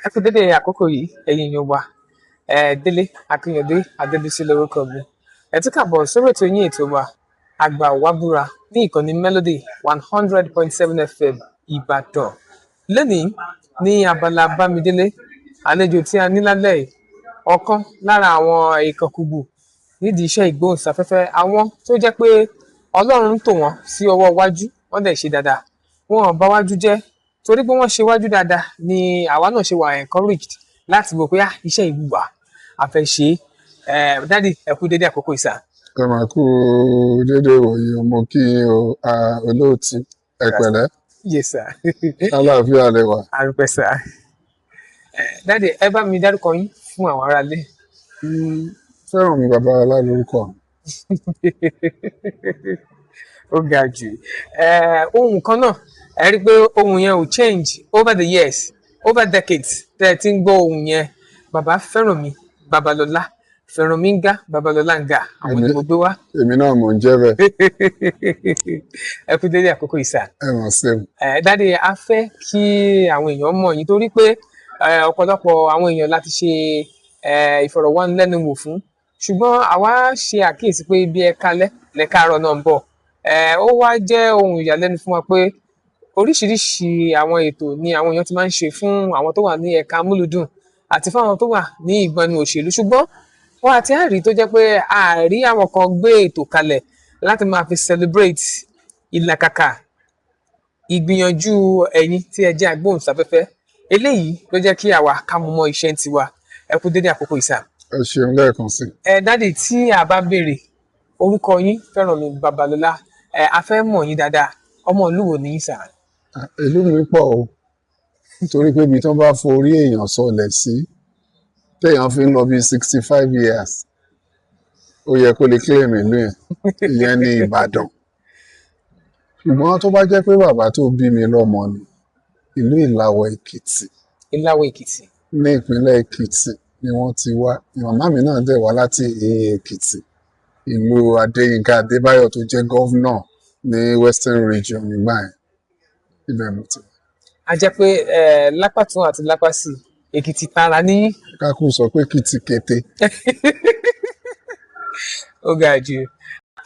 Ẹ kú dédé àkókò yìí, ẹ̀yin èèyàn wa. Ẹ Délé Akínyẹ̀dé Adébísí lórúkọ mi. Ẹ tún kàbọ̀ sórí ètò yín, ètò wa, Àgbà Wábúra, ní ìkànnì Melody 100.7 FM Ìbàdàn. Lónìí ní abala Bámidélé, àlejò tí a ní lálẹ́ yìí, ọ̀kan lára àwọn ìkànkùgbù nídìí iṣẹ́ ìgbóhùnsáfẹ́fẹ́, àwọn tó jẹ́ pé Ọlọ́run tò wọ́n sí ọwọ́ iwájú, wọ́n dẹ̀ ṣe dáadáa, wọn ò bá wájú jẹ́, torí pé wọ́n ṣe wájú dáadáa ni àwa náà ṣe wà encouraged láti wò pé, ah, iṣẹ́ ìwùwà a fẹ́ ṣe é. Daddy, ẹ kú dédé àkókò ìsà. Ẹ máa kú déédéé wòye, ọmọ kí yín o, olóòtú, ẹ pẹ̀lẹ́. Yes sir. Àlàáfíà lẹ wà? Àrùpẹ̀ sir. Daddy, ẹ bá mi dárúkọ yín fún àwọn aráalé. Fẹ́rànmi Babalọlá lórúkọ mi. Ó ga jù. Ohun kan náà, ẹ rí i pé ohun yẹn ò change over the years, over decades tẹ́ ẹ ti ń gbọ́ ohun yẹn. Bàbá Fẹ́rànmi Babalọlá, Fẹ́rànmi ń gá, Babalọlá ń ga, àwọn ni mo gbé wá. Èmi náà mò ń jẹ́ bẹ́ẹ̀. Ẹ kú dédé àkókò ìsà. Ẹ mọ̀ sí. Ẹ daddy, a fẹ́ kí àwọn èèyàn mọ̀ yín, torí pé ọ̀pọ̀lọpọ̀ àwọn èèyàn láti ṣe ìfọ̀rọ̀wánilẹ́nuwò fún, ṣùgbọ́n àwa ṣe àkíyèsí pé ibi ẹ kalẹ́ lẹ́kàárọ̀ náà ń bọ̀. Ó wá jẹ́ ohun ìyàlẹ́nu fún wa pé oríṣiríṣi àwọn ètò ni àwọn èèyàn ti máa ń ṣe fún àwọn tó wà ní ẹ̀ka amúlùdùn àti fún àwọn tó wà ní ìgbọnnu òṣèlú, ṣùgbọ́n wọ́n àti àrí tó jẹ́ pé àrí àwọn kan gbé ètò kalẹ̀ láti máa fi celebrate ìlàkàkà, ìgbìyànjú ẹ̀yin tí ẹ jẹ́ agbóhùnsáfẹ́fẹ́. Eléyìí ló jẹ́ kí àwa ká mú mọ́ iṣẹ́ tiwa. Ẹ kú dédé àkókò ìsà. Ẹ ṣeun lẹ́ẹ̀kan sí. Ẹ daddy, tí a bá béèrè orúkọ yín, Fẹ́rànmi Babalọlá, ẹ a fẹ́ mọ̀ yín dáadáa. Ọmọ ìlú wo ni yín sà? Ìlú mi pọ̀ o, nítorí pé ibi tí wọ́n bá forí èèyàn sọlẹ̀ sí, téèyàn fi ń lọ bí 65 years, ó yẹ kó lè claim ìlú yẹn. Ìyẹn ní Ìbàdàn. Ṣùgbọ́n tó bá jẹ́ pé bàbá tó bí mi lọ́mọ ni, ìlú Ìlàwọ̀ Èkìtì. Ìlàwọ̀ Èkìtì. Ní ìpínlẹ̀ Èkìtì ni wọ́n ti wá. Màmá mi náà dẹ̀ wá láti Èkìtì, ìlú Adéyínká Adébáyọ̀ tó jẹ́ governor ní Western Region nígbà yẹn. Ibẹ̀ mo ti wá. A jẹ́ pé lápàtún àti lápàsì, Èkìtì tààrà ní. Kákú sọ pé kìtì kété. Ó ga jù.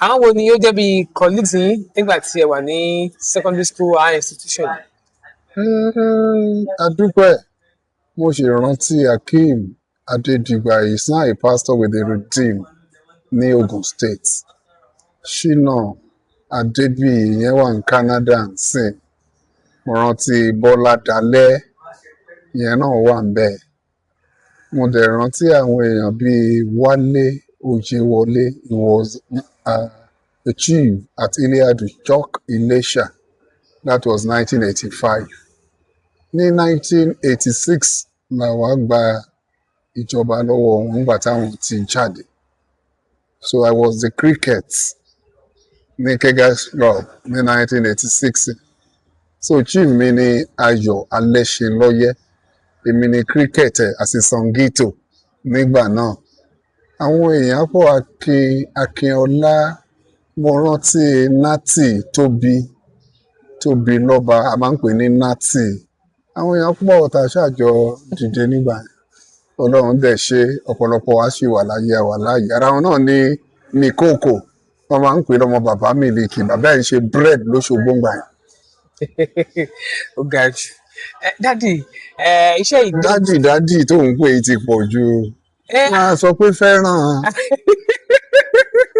Àwọn wo ni ó jẹ́ bí colleagues yín nígbà tí ẹ wà ní secondary school, higher institution? Adúpẹ́, mo sì rántí Akeem Adédìgbà. He is now a pastor with the Redeem ní Ogun State. Ṣínà Adébíyì yẹn wà ní Canada nsìn. Mo rántí Bọ́lá Dalẹ́, ìyẹn náà wà ń bẹ̀. Mo dẹ̀ rántí àwọn èèyàn bíi Wálé Ojewọlé. He was a chief at Iliadu Chok, Ilesha. That was 1985. Ní 1986 làwa gba ìjọba lọ́wọ́ wọn nígbà táwọn ti jáde. So I was the cricket ní Kegas Club ní 1986. So chief mi ní Ayọ̀ Alẹ́ṣinlọ́yẹ́, èmi ní cricket ẹ̀ àti Sangito nígbà náà. Àwọn èèyàn pọ̀, Akin Akínọlá, mo rántí Nati Tóbi, Tóbi Lọ́ba, a máa ń pè ní Nati. Àwọn èèyàn pọ̀ tá a ṣàjọ dìde nígbà yẹn. Ọlọ́run dẹ̀ ṣe, ọ̀pọ̀lọpọ̀ wa sì wà láyé, àwà láàyè. Ara wọn náà ní Mikoko, wọ́n máa ń pè lọ́mọ bàbá Mílíkì. Bàbá ẹ̀ ń ṣe bread lóṣogbo ńgbà yẹn. Ó ga jù. Daddy, iṣẹ́ ìgbó. Daddy, daddy tó ń pè é ti pọ̀ ju. Máa sọ pé fẹ́ràn.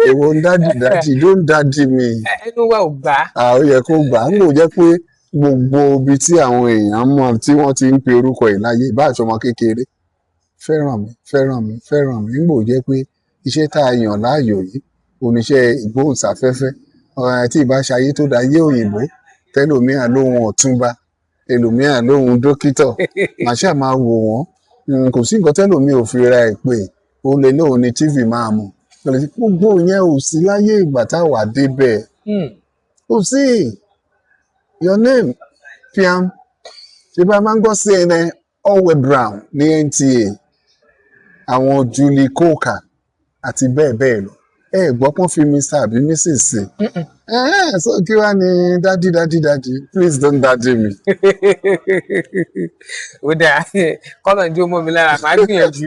Èwo ń daddy daddy? Don't daddy me. Ẹnu wa ò gbà. À, ó yẹ kó gbà á. Ń lò jẹ́ pé gbogbo ibi tí àwọn èèyàn mọ̀ tí wọ́n ti ń pe orúkọ ẹ̀ láyé, ìbá àṣọmọ kékeré, fẹ́ràn mi, fẹ́ràn mi, fẹ́ràn mi. Ń gbò jẹ́ pé iṣẹ́ tá a yàn láàyò yìí, oníṣẹ́ ìgbóhùnsáfẹ́fẹ́, ọ̀rọ̀ tí ìbá ṣayé tó dayé òyìnbó, tẹlòmíà lóhun ọ̀túnba, ẹlòmíà lóhun dókítà, màá ṣáà máa wò wọ́n. Kò sí nǹkan tẹ́lòmíì ò fi ra ẹ̀ pé ó lè lóhun ní TV máa mọ̀. Gbogbo yẹn ò sí láyé ìgbà táwa débẹ̀. Kò sí your name piam. Ṣé bá máa ń gbọ́ CNN, Orwell Brown ní NTA, àwọn Julie Coker àti bẹ́ẹ̀ bẹ́ẹ̀ lọ. Ẹ gbọ́ pọ́n fi Mr àbí Mrs sí. So kí wá ní daddy, daddy, daddy? Please don't daddy me. Ó dáa, kọ́nà jó mọ́ mi lára, màá gbìyànjú.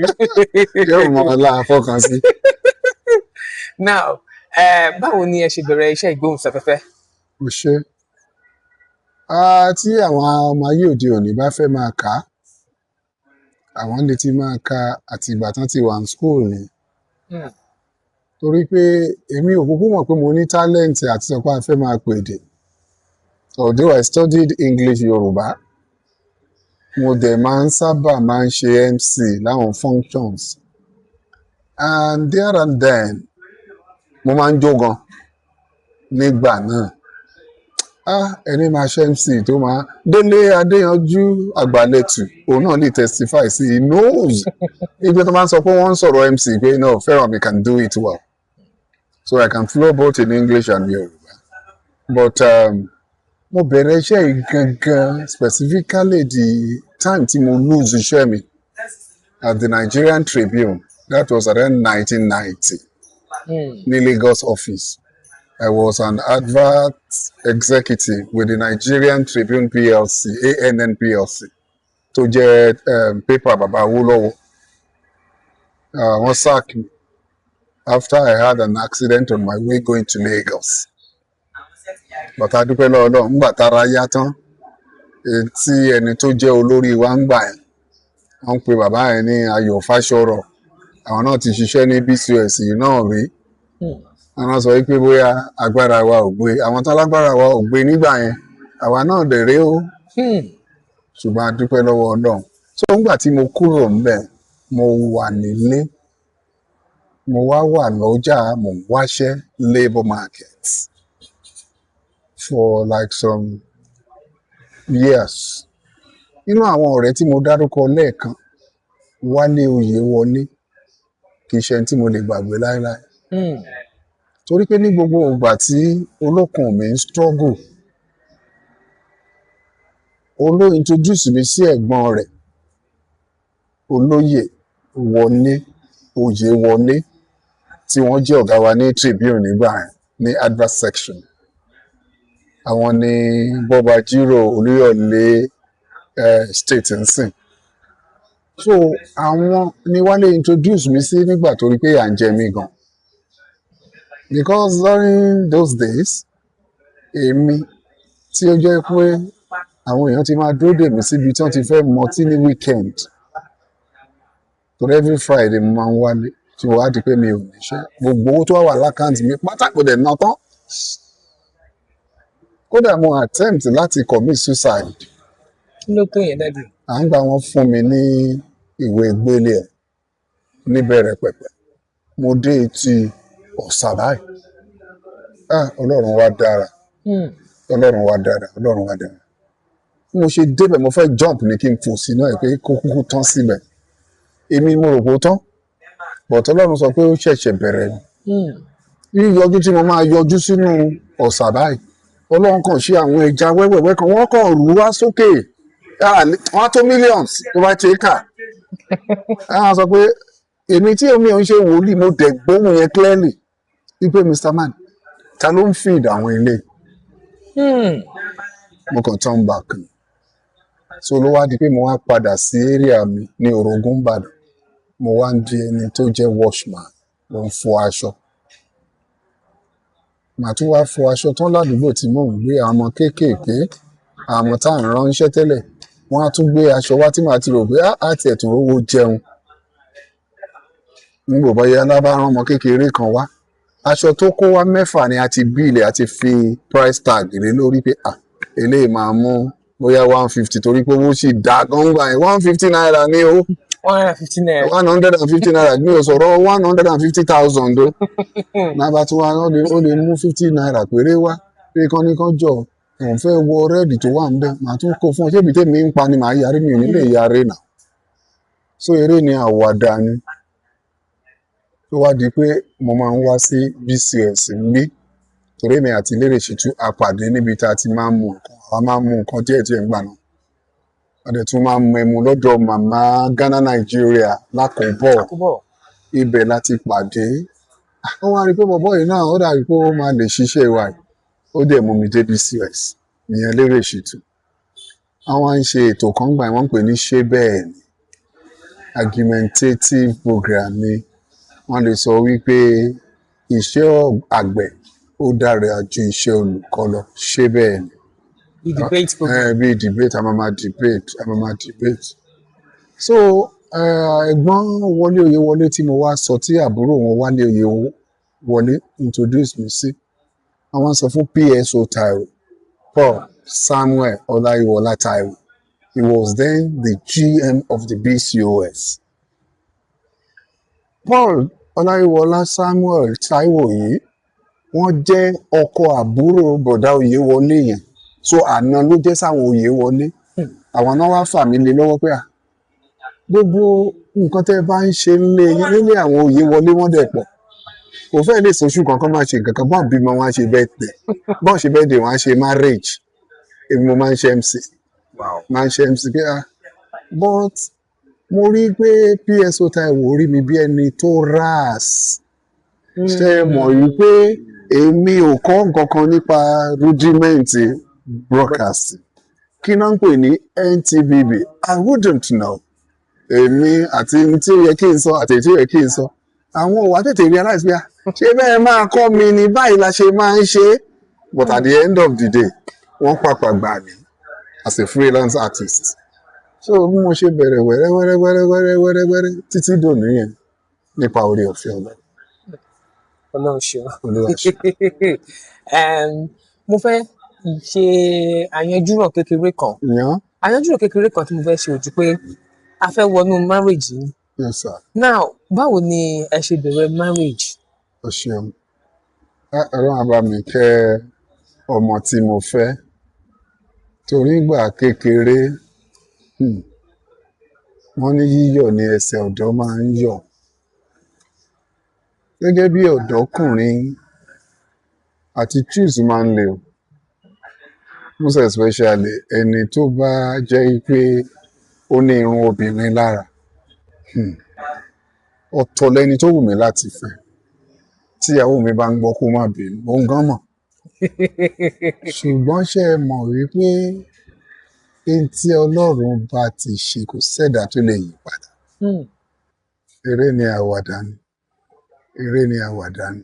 Yóò mọ ọlá àfọkàn sí. Now, báwo ni ẹ ṣe bẹ̀rẹ̀ iṣẹ́ ìgbóhùnsáfẹ́fẹ́? Kò ṣe. Tí àwọn ọmọ ayé òde òní bá fẹ́ máa kà á, àwọn lè ti máa ka àti ìgbà tán ti wà ní school ni. Torí pé èmi ò kúkú mọ̀ pé mo ní talent àti sọ pé a fẹ́ máa pèdè. Although I studied English Yorùbá, mo dẹ̀ máa ń sábà máa ń ṣe MC láwọn functions. And there and then, mo máa ń jó gan nígbà náà. Ẹni máa ṣe MC tó máa Délé Adéyanjú Àgbàlẹ̀tù, òun náà lè testify sí, he knows. Ibi tó máa ń sọ pé wọ́n ń sọ̀rọ̀ MC pé no, Fẹ́rànmi can do it well. So I can flow both in English and Yorùbá. But mo bẹ̀rẹ̀ iṣẹ́ yìí gangan specifically the time tí mo lose iṣẹ́ mi at the Nigerian Tribune. That was around 1990 ní Lagos office. I was an advert executive with the Nigerian Tribune PLC, ANN PLC, tó jẹ́ paper bàbá Awólọ́wọ̀. Wọ́n sack me after I had an accident on my way going to Lagos. But a dúpẹ́ lọ́wọ́ Ọlọ́run, ńgbà tára yá tán, tí ẹni tó jẹ́ olórí wa ń gbà yẹn, wọ́n ń pe bàbá yẹn ní Ayọ̀ Fáṣọrọ̀. Àwọn náà ti ṣiṣẹ́ ní BCOS náà rí. Àwọn sọ wípé bóyá agbára wa ò gbé, àwọn tó lágbára wa ò gbé nígbà yẹn, àwa náà dẹ̀ rèé o. Ṣùgbọ́n a dúpẹ́ lọ́wọ́ Ọlọ́run. So ńgbà tí mo kúrò ńbẹ̀, mo wà nílé, mo wá wà lọ́jà, mo ń wáṣẹ́ labour market for like some years. Nínú àwọn ọ̀rẹ́ tí mo dárúkọ lẹ́ẹ̀kan, Wálé Oyèwọlé kì í ṣe ẹni tí mo lè gbàgbé láéláé. Torí pé ní gbogbo ìgbà tí olókùn mi ń struggle, òun ló introduce mi sí ẹ̀gbọ́n rẹ̀, olóyè Wọlé Oyèwọlé, tí wọ́n jẹ́ ọ̀gá wa ní Tribune nígbà yẹn ní advert section. Àwọn ni Bọ́ba Jírò Olúyọ̀lé state ń sìn. So àwọn ni Wálé introduce mi sí nígbà tó rí pé à ń jẹ mí gan. Because during those days, èmi tí ó jẹ́ pé àwọn èèyàn ti máa dúró dè mí síbi tí wọ́n ti fẹ́ mọtí ní weekend. Torí every Friday mo máa ń wálé tí mo wá di pé mi ò níṣẹ́. Gbogbo owó tó wà wà l'account mi pátá kò dẹ̀ ná tán. Kódà mo attempt láti commit suicide. Kí ló tó yẹn, daddy? À ń gbà wọ́n fún mi ní ìwé gbélé ẹ̀ níbẹ̀rẹ̀ pẹ̀pẹ̀. Mo dé etí ọ̀sà báyìí. Ọlọ́run wa dára. Ọlọ́run wa dára. Ọlọ́run wa dára. Bí mo ṣe débẹ̀, mo fẹ́ jump ní kí n fò sínú ẹ̀ pé kó kúkú tán síbẹ̀. Èmi mo rò pé ó tán. But Ọlọ́run sọ pé ó ṣẹ̀ṣẹ̀ bẹ̀rẹ̀ ni. Yíyọjú tí mo máa yọjú sínú ọ̀sà báyìí, Ọlọ́run kàn ṣe àwọn ẹja wẹ́wẹ̀wẹ́ kan, wọ́n kàn rú wá sókè. Wọ́n á tó millions tó bá ṣe é kà. Á sọ pé èmi tí èmi ò ń ṣe wòlíì, mo dẹ̀ gbóhùn yẹn clearly wípé Mr. Man, ta ló ń feed àwọn ilé? Mo kàn turn back ni. So ló wá di pé mo wá padà sí area mi ní Orogún Ìbàdàn. Mo wá ń di ẹni tó jẹ́ washman, mo ń fọ aṣọ. Màá tún wá fọ aṣọ tán ládùúgbò tí mò ń gbé, àwọn ọmọ kéékèèké, àwọn ọmọ tá à ń ránṣẹ́ tẹ́lẹ̀, wọ́n á tún gbé aṣọ wá tí màá ti rò pé á tiẹ̀ tún rówó jẹun. Nígbà bóyá lábá rán ọmọ kékeré kan wá, aṣọ tó kó wá mẹ́fà ni a ti bill, a ti fi price tag lé lórí pé eléyìí máa mú bóyá 150, torí pé owó sì dá gọ́ngbà yẹn, ₦150 ní o. ₦150. ₦150, mi ò sọ̀rọ̀ 150,000 o. Nàbà tí wọ́n ó lè mú ₦50 péré wá pé kán ní kán jọ òun fẹ́ wọ red tó wà ńbẹ̀, màá tún kó fún ọ. Ṣé ibi tèmi ń pa ni màá yarí? Mi ò ní lè yarí nà. So eré ni, àwàdà ni. Tó wá di pé mo máa ń wá sí BCS níbí, torí èmi àti Lérè Ṣìtú a pàdé níbi tá a ti máa ń mu nǹkan. Àwa máa ń mu nǹkan díẹ̀ díẹ̀ ńgbà náà. A dẹ̀ tún máa ń mu ẹmu lọ́dọ̀ màmá Ghana Nigeria lákòbọ̀. Àkóbọ̀. Ibẹ̀ la ti pàdé. Wọ́n wá rí i pé bọ̀bọ́ yìí náà ó dàbí pé ó máa lè ṣiṣẹ́ wa yìí. Ó dẹ̀ mú mi dé BCOS, ìyẹn Lérè Ṣìtù. Àwọn ń ṣe ètò kan gbà, wọ́n ń pè ní Ṣé Bẹ́ẹ̀ Ni, argumentative program ni. Wọ́n lè sọ wípé iṣẹ́ àgbẹ̀ ó dára ju iṣẹ́ olùkọ́ lọ, ṣé bẹ́ẹ̀ ni? Bí debate program. Bí debate, a máa máa debate, a máa máa debate. So ẹ̀gbọ́n Wọlé Oyèwọlé tí mo wá sọ, tí àbúrò wọn Wálé Oyèwọlé introduce mi sí, àwọn sọ fún PSO Taiwo, Paul Samuel Ọláyíwọlá Taiwo. He was then the GM of the BCOS. Paul Ọláyíwọlá Samuel Taiwo yìí, wọ́n jẹ́ ọkọ àbúrò bọ̀dá Oyèwọlé yẹn, so àna ló jẹ́ sáwọn Oyèwọlé. Àwọn náà wá fà mí lé lọ́wọ́ pé à gbogbo nǹkan tẹ́ bá ń ṣe nílé nílé àwọn Oyèwọlé, wọ́n dẹ̀ pọ̀, kò fẹ́ lè sọ́sù kankan máa ṣe nǹkan kan, bọ́n bímọ wọn á ṣe birthday, bọ́n ṣe birthday wọn á ṣe marriage, èmi mo máa ń ṣe MC. Máa ń ṣe MC pé ah, but mo rí pé PSO Taiwo rí mi bí ẹni tó ras. Ṣe é mọ̀ wípé èmi ò kọ́ nǹkan kan nípa rudiment broadcasting, kí náà ń pè ní NTBB, I wouldn't know. Èmi àti ohun tí ó yẹ kí n sọ àti èyí tí ó yẹ kí n sọ, àwọn ò wá tètè realize pé ah, ṣé bẹ́ẹ̀ máa kọ́ mi ni, báyìí la ṣe máa ń ṣe é. But at the end of the day, wọ́n pàpà gbà mí as a freelance artist. So bí mo ṣe bẹ̀rẹ̀ wẹ́rẹ́ wẹ́rẹ́ wẹ́rẹ́ wẹ́rẹ́ wẹ́rẹ́ wẹ́rẹ́ títí dòní yẹn, nípa oore ọ̀fẹ́ Ọlọ́run. Ọlọ́run ṣeun. Olúwa ṣe. Mo fẹ́ ṣe àyànjúrò kékeré kan. Yàn. Àyànjúrò kékeré kan tí mo fẹ́ ṣe ojú pé a fẹ́ wọnú marriage yìí. Yes sir. Now, báwo ni ẹ ṣe bẹ̀rẹ̀ marriage? O ṣeun. Ọlọ́run á bá mi kẹ́ ọmọ tí mo fẹ́, torí ìgbà kékeré, wọ́n ní yíyọ̀ ní ẹsẹ̀ ọ̀dọ́ máa ń yọ̀. Gẹ́gẹ́ bí ọ̀dọ́kùnrin àti choose máa ń le o, most especially ẹni tó bá jẹ́ pé ó ní irun obìnrin lára. Ọ̀tọ̀ lẹni tó wù mí láti fẹ́. Tíyàwó mi bá ń gbọ́, kó má bínú, òun gan mọ̀. Ṣùgbọ́n ṣé ẹ mọ̀ wípé ohun tí Ọlọ́run bá ti ṣe, kò sẹ́dàá tó lè yí padà? Eré ni àwàdà ni, eré ni àwàdà ni.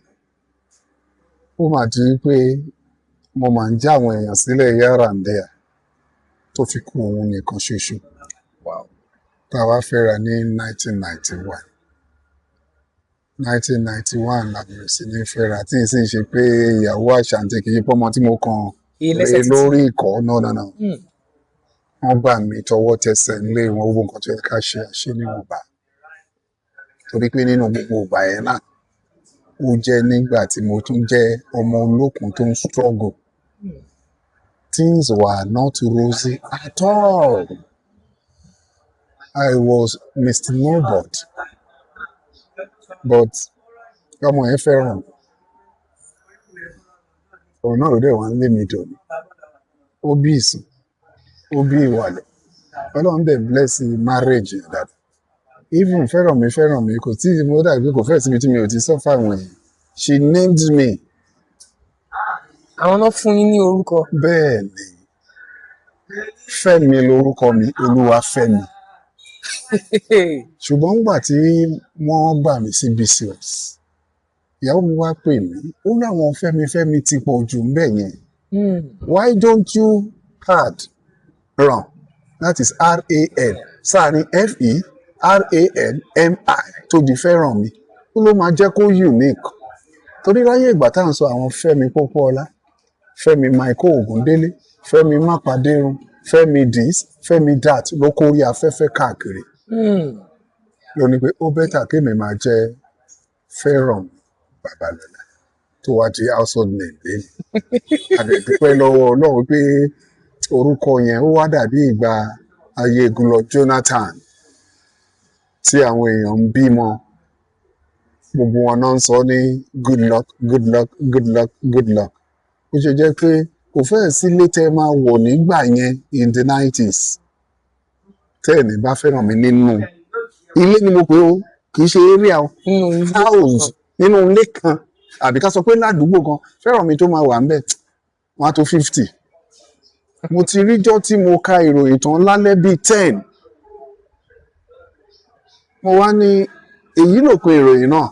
Ó mà di wípé mo máa ń já àwọn èèyàn sílẹ̀ here and there, tó fi kú òun nìkan ṣoṣo. Tá a wá fẹ́ra ní 1991. 1991 la bẹ̀rẹ̀ sí ní fẹ́ra, tí n sì ń ṣe pé ìyàwó àṣàǹtẹ̀, kì í ṣe pọ́mọ tí mo kàn Ilé-ẹsẹ̀ rí títì. Lórí ìkọ́. No, no, no. Wọ́n gbà mí tọwọ́ tẹsẹ̀ nílé wọn, gbogbo nǹkan tó yẹ ká ṣe, àṣe níwọ̀nba, torí pé nínú gbogbo ìgbà yẹn náà, ó jẹ́ nígbà tí mo tún jẹ́ ọmọ olókun tó ń struggle. Things were not rosy at all. I was Mr. Nobody, but ọmọ yẹn fẹ́ràn mi. Òun náà ló dẹ̀ wá ń lé mi dòní. Ó bí ìsìn, ó bí ìwàlẹ̀, Ọlọ́run dẹ̀ bless marriage yẹn dáadáa. Even fẹ́ràn mi, fẹ́ràn mi, kò tí mo dàbí kò fẹ́ síbi tí mi ò ti sọ fáwọn èèyàn. She named me. Àwọn náà fún yín ní orúkọ? Bẹ́ẹ̀ ni, Fẹ́mi lorúkọ mi, Olúwa Fẹ́mi. Ṣùgbọ́n nígbà tí wọ́n gbà mí sí BCOS, ìyàwó mi wá pè mí, ó láwọn Fẹ́mi Fẹ́mi ti pọ̀ jù ń bẹ̀ yẹn. Why don't you add run, that is R-A-N sáàrin F-E-R-A-N-M-I, tó di fẹ́ràn mi? Ó ló máa jẹ́ kó unique, torí láyé ìgbà tá à ń sọ àwọn Fẹ́mi Pópóọlá, Fẹ́mi Michael Ògúndélé, Fẹ́mi Mápadérun, Fẹ́mi this, Fẹ́mi that, ló kórí afẹ́fẹ́ káàkiri. Ló ní pé ó better kémi máa jẹ́ Fẹ́ràn Babalọ́lá, tó wá di household name lẹ́nu. Àdẹ̀dúpẹ́ lọ́wọ́ Ọlọ́run pé orúkọ yẹn ó wá dàbí ìgbà ayé Goodluck Jonathan, tí àwọn èèyàn ń bímọ, gbogbo wọn náà ń sọ ní good luck, good luck, good luck, good luck. Ó ṣe jẹ́ pé kò fẹ́ẹ̀ sílé tẹ́ máa wọ̀ nígbà yẹn in the 90s tẹ́ ẹ̀ ní bá fẹ́ràn mi nínú ilé ni mo pè ó, kì í ṣe area o, Nínú ilé. House. Nínú ilé kan, àbí ká sọ pé ládùúgbò kan, Fẹ́rànmi tó máa wà ńbẹ̀, wọ́n á tó 50. Mo ti ríjọ́ tí mo ka ìròyìn tán lálẹ́ bíi 10. Mo wá ní èyí lòpin ìròyìn náà.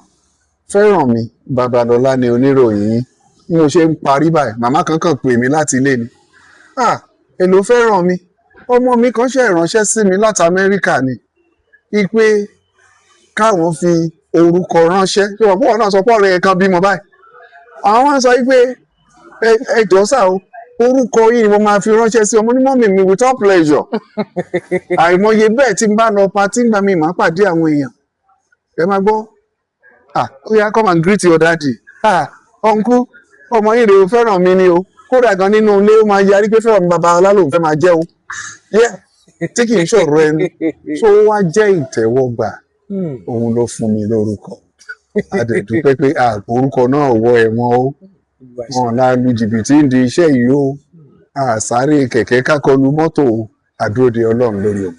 Fẹ́rànmi Babalọ́lá ni oníròyìn yín. Bí mo ṣe ń parí báyìí, màmá kan kàn pè mí láti ilé ni. "Ah, èlò Fẹ́rànmi, ọmọ mi kan ṣe ìránṣẹ́ sí mi láti Amẹ́ríkà ni. Ipe káwọn fi orúkọ ránṣẹ́." Ṣé wọ́n pọ̀ náà sọ pé ọ̀rẹ́ yẹn kan bímọ báyìí? Àwọn wá sọ wípé ẹ jọ̀ọ́ sà o, orúkọ yìí ni mo máa fi ránṣẹ́ sí ọmọ ní mummy mi with all pleasure. Àìmọye bẹ́ẹ̀ tí n bá lọ party ńgbà mi, màá pàdé àwọn èèyàn. Ẹ máa gbọ́. "Ah, ó yá, come and greet your daddy. Ah, uncle, ọmọ yìí rèé o, Fẹ́rànmi ni o." Kódà gan nínú ilé, ó máa yarí pé Fẹ́rànmi Babalọ́lá lòun fẹ́ máa jẹ́ o. Yeah, tí kì í ṣọ̀rọ̀ ẹnu. So ó wá jẹ́ ìtẹ́wọ́gbà. Òun ló fún mi lórúkọ. A dẹ̀ dúpẹ́ pé àpò orúkọ náà wọ ẹ̀wọ̀n o. Wọn la lu jìbìtì ń di iṣẹ́ yìí o. A sáré kẹ̀kẹ́ kákọlù mọ́tò o. Àdúró de Ọlọ́run lórí o.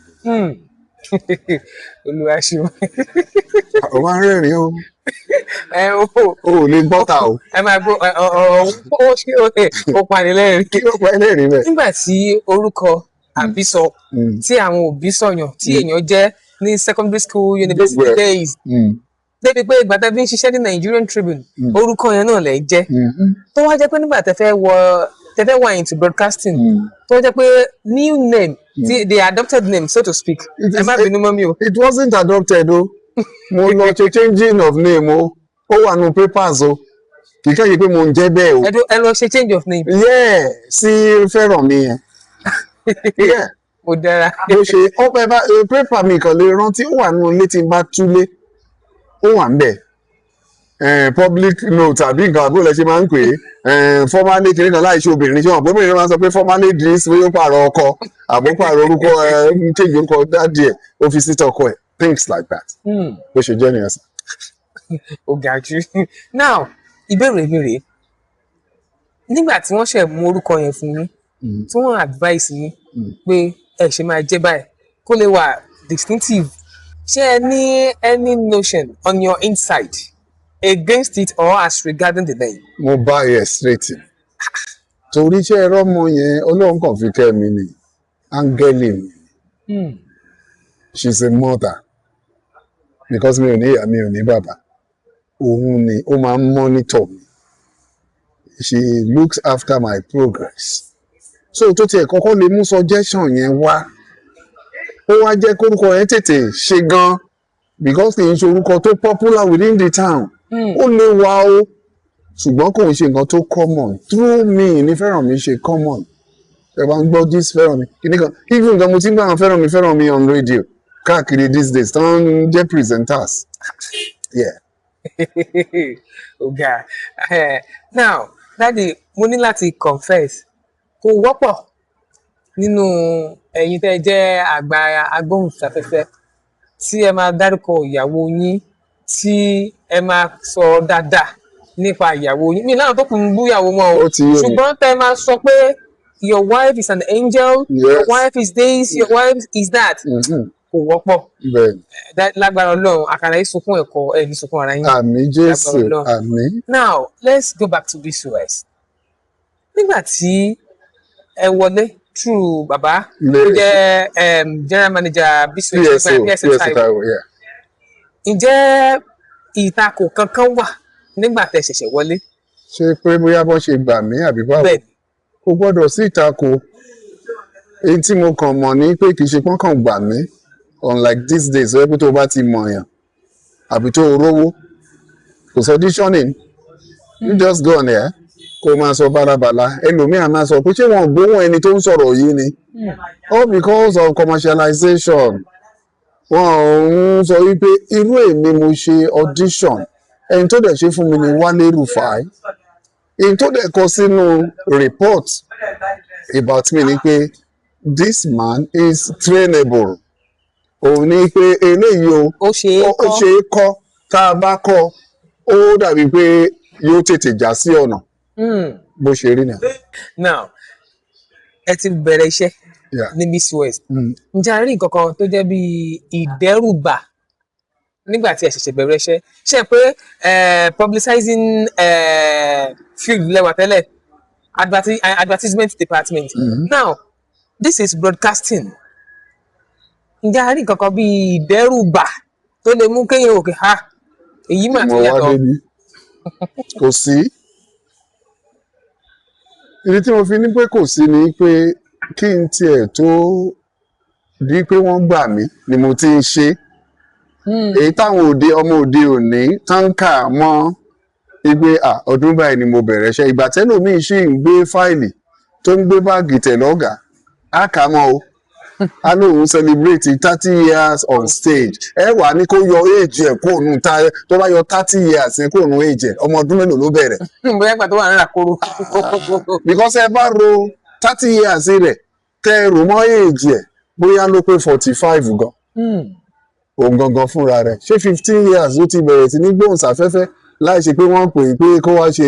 Olúwa ṣeun. Ó máa ń rẹ́rìn-ín o. Ẹ o. O ò lè gbọ́ta o. Ẹ máa gbọ́ ẹ, ọ ọ ó ṣe ó pani lẹ́rìn. Kí ló pa ẹ́ lẹ́rìn bẹ́ẹ̀? Nígbà tí orúkọ àbísọ tí àwọn òbí sọyàn tí èèyàn jẹ́ ní secondary school, university Gbogbo ẹ̀. days, débi pé ìgbà tẹ́ fi ń ṣiṣẹ́ ní Nigerian Tribune, orúkọ yẹn náà lẹ̀ ń jẹ́, tó wá jẹ́ pé nígbà tẹ́ fẹ́ wà into broadcasting, tó wá jẹ́ pé new name, the adopted name, so to speak. Ẹ má bínú mọ́ mi o. It wasn't adopted o. Mo lọ ṣe changing of name o. Ó wà nù papers o. Kì í kẹ́yìn pé mo ń jẹ́ bẹ́ẹ̀ o. Ẹ lọ ṣe change of name. Yeah, sí Fẹ́rànmi yẹn. Yeah. Ó dára. Bó ṣe ọpẹ bá pépà mi kàn lè rántí, ó wà nínú ilé tí n bá túlé, ó wà ńbẹ̀. Public note àbí nǹkan àbúrò lẹ ṣe máa ń pè é, formally kìnìún kan láì ṣe obìnrin, ṣé wọn pé obìnrin máa ń sọ pé formally this, bóyá ó pààrọ̀ ọkọ àbó pààrọ̀ orúkọ, ẹ change orúkọ daddy ẹ, ó fi sí tọkọ ẹ, things like that. Bó ṣe jẹ́ nìyẹn sir. Ó ga jù. Now, ìbéèrè mi rèé: nígbà tí wọ́n ṣe mú orúkọ yẹn fún yín, tí wọ́n advice yín pé ẹ ṣe máa jẹ́ báyìí kó lè wà distinctive, ṣé ẹ ní any notion on your inside against it or as regarding the name? Mo bá yẹ straight, torí iṣẹ́ ẹ̀rọ ọmọ yẹn, Ọlọ́run kàn fi kẹ́ mi ni, áńgẹ́lì mi. She's a mother, because mi ò ní ìyá, mi ò ní bàbá. Òun ni ó máa ń monitor mi. She looks after my progress. So tó tiẹ̀ kọ́kọ́ lè mú suggestion yẹn wá, ó wá jẹ́ kórúkọ yẹn tètè ṣe gan, because kì í ṣe orúkọ tó popular within the town. Ó lè wá o, ṣùgbọ́n kò ń ṣe nǹkan tó common. Through me ní Fẹ́rànmi ṣe common. Ẹ bá ń gbọ́ this Fẹ́rànmi kìíní kan, even gan mo ti ń gbọ́ àwọn Fẹ́rànmi Fẹ́rànmi on radio káàkiri these days tó ń jẹ́ presenters. Yeah. Ọ̀gá. Now, daddy, mo ní láti confess, kò wọ́pọ̀ nínú ẹ̀yin tẹ́ jẹ́ àgbà agbóhùnsáfẹ́fẹ́ tí ẹ máa dárúkọ ìyàwó yín, tí ẹ máa sọ dáadáa nípa ìyàwó yín. Mi láwọn tó kù ń bú ìyàwó wọn o. Ó ti yé mi. Ṣùgbọ́n tẹ́ máa sọ pé your wife is an angel, your wife is this, your wife is that, kò wọ́pọ̀. Bẹ́ẹ̀ni. Lágbára Ọlọ́run, àkàrà yìí sunkún ẹ̀kọ́ ẹ̀ ní sunkún ara yín. Àmín Jésù. Lágbára Ọlọ́run. Àmín. Now, let's go back to BCOS. Nígbà tí ẹ wọlé through bàbá tó jẹ́ general manager BCOS, PSO. PSO PSO Taiwo, Taiwo, yeah. Ǹjẹ́ ìtakò kankan wà nígbà tẹ́ ṣẹ̀ṣẹ̀ wọlé? Ṣé pé bóyá bọ́n ṣe gbà mí àbí báwo? Bẹ́ẹ̀. Kò gbọ́dọ̀ sí ìtakò. Èyí tí mo kàn mọ̀ ní pé kì í ṣe pọ́n kàn gbà mí, unlike these days, ó yẹ pé tó o bá ti mọ̀yàn àbí tó o rówó, kò sọ auditioning, you just go on there kó o máa sọ bálabàla. Ẹlòmíà máa sọ pé ṣé wọn ò gbóhùn ẹni tó ń sọ̀rọ̀ yìí ni. All because of commercialization, wọn ò ń sọ wípé irú èmi mo ṣe audition. Ẹni tó dẹ̀ ṣe fún mi ni Wálé Rufai. Èyí tó dẹ̀ kọ sínú report about me ni pé this man is trainable. Òun ní pé eléyìí o, Ó ṣe é ó kọ́. ṣe é kọ́. Tá a bá kọ́, ó dàbí pé yóò tètè já sí ọ̀nà. Bó ṣe rí nìyẹn. Now, ẹ ti bẹ̀rẹ̀ iṣẹ́ ní BCOS. Ǹjẹ́ a rí nǹkan kan tó jẹ́ bí ìdẹ́rùbà? Nígbà tí ẹ ṣẹ̀ṣẹ̀ bẹ̀rẹ̀ iṣẹ́, ṣe pé publicizing field lẹ́wà tẹ́lẹ̀, advertisement department. Now this is broadcasting. Ǹjẹ́ a rí nǹkan kan bíi ìdẹ́rùbà tó lè mú kéèyàn òkè ha, èyí mà Mo tún wá yàtọ̀? Débi kò sí. Ìdí tí mo fi ní pé kò sí ni pé kí n tiẹ̀ tó di pé wọ́n gbà mí ni mo ti ń ṣe èyí táwọn òde ọmọ òde òní táǹkà mọ́ wípé, "Ah, ọdún báyìí ni mo bẹ̀rẹ̀ iṣẹ́." Ìgbà tẹ́lòmíì sì ń gbé fáìlì tó ń gbé báàgì tẹ̀ lọ́gàá, á kà á mọ́ o, á lóun celebrate 30 years on stage. Ẹ wà ní kó yọ age ẹ̀ kó nù tá, tó bá yọ 30 years yẹn kó nù age ẹ̀, ọmọ ọdún mélòó ló bẹ̀rẹ̀? Bóyá ìgbà tó wà ní ràkóró. Because ẹ bá ro 30 years rẹ̀, tẹ́ ẹ rò mọ́ age ẹ̀, bóyá ló pé 45 gan. Òun gangan fúnra rẹ̀ ṣé 15 years ló ti bẹ̀rẹ̀ sí ní gbóhùnsáfẹ́fẹ́ láì ṣe pé wọ́n pè é pé kó wá ṣe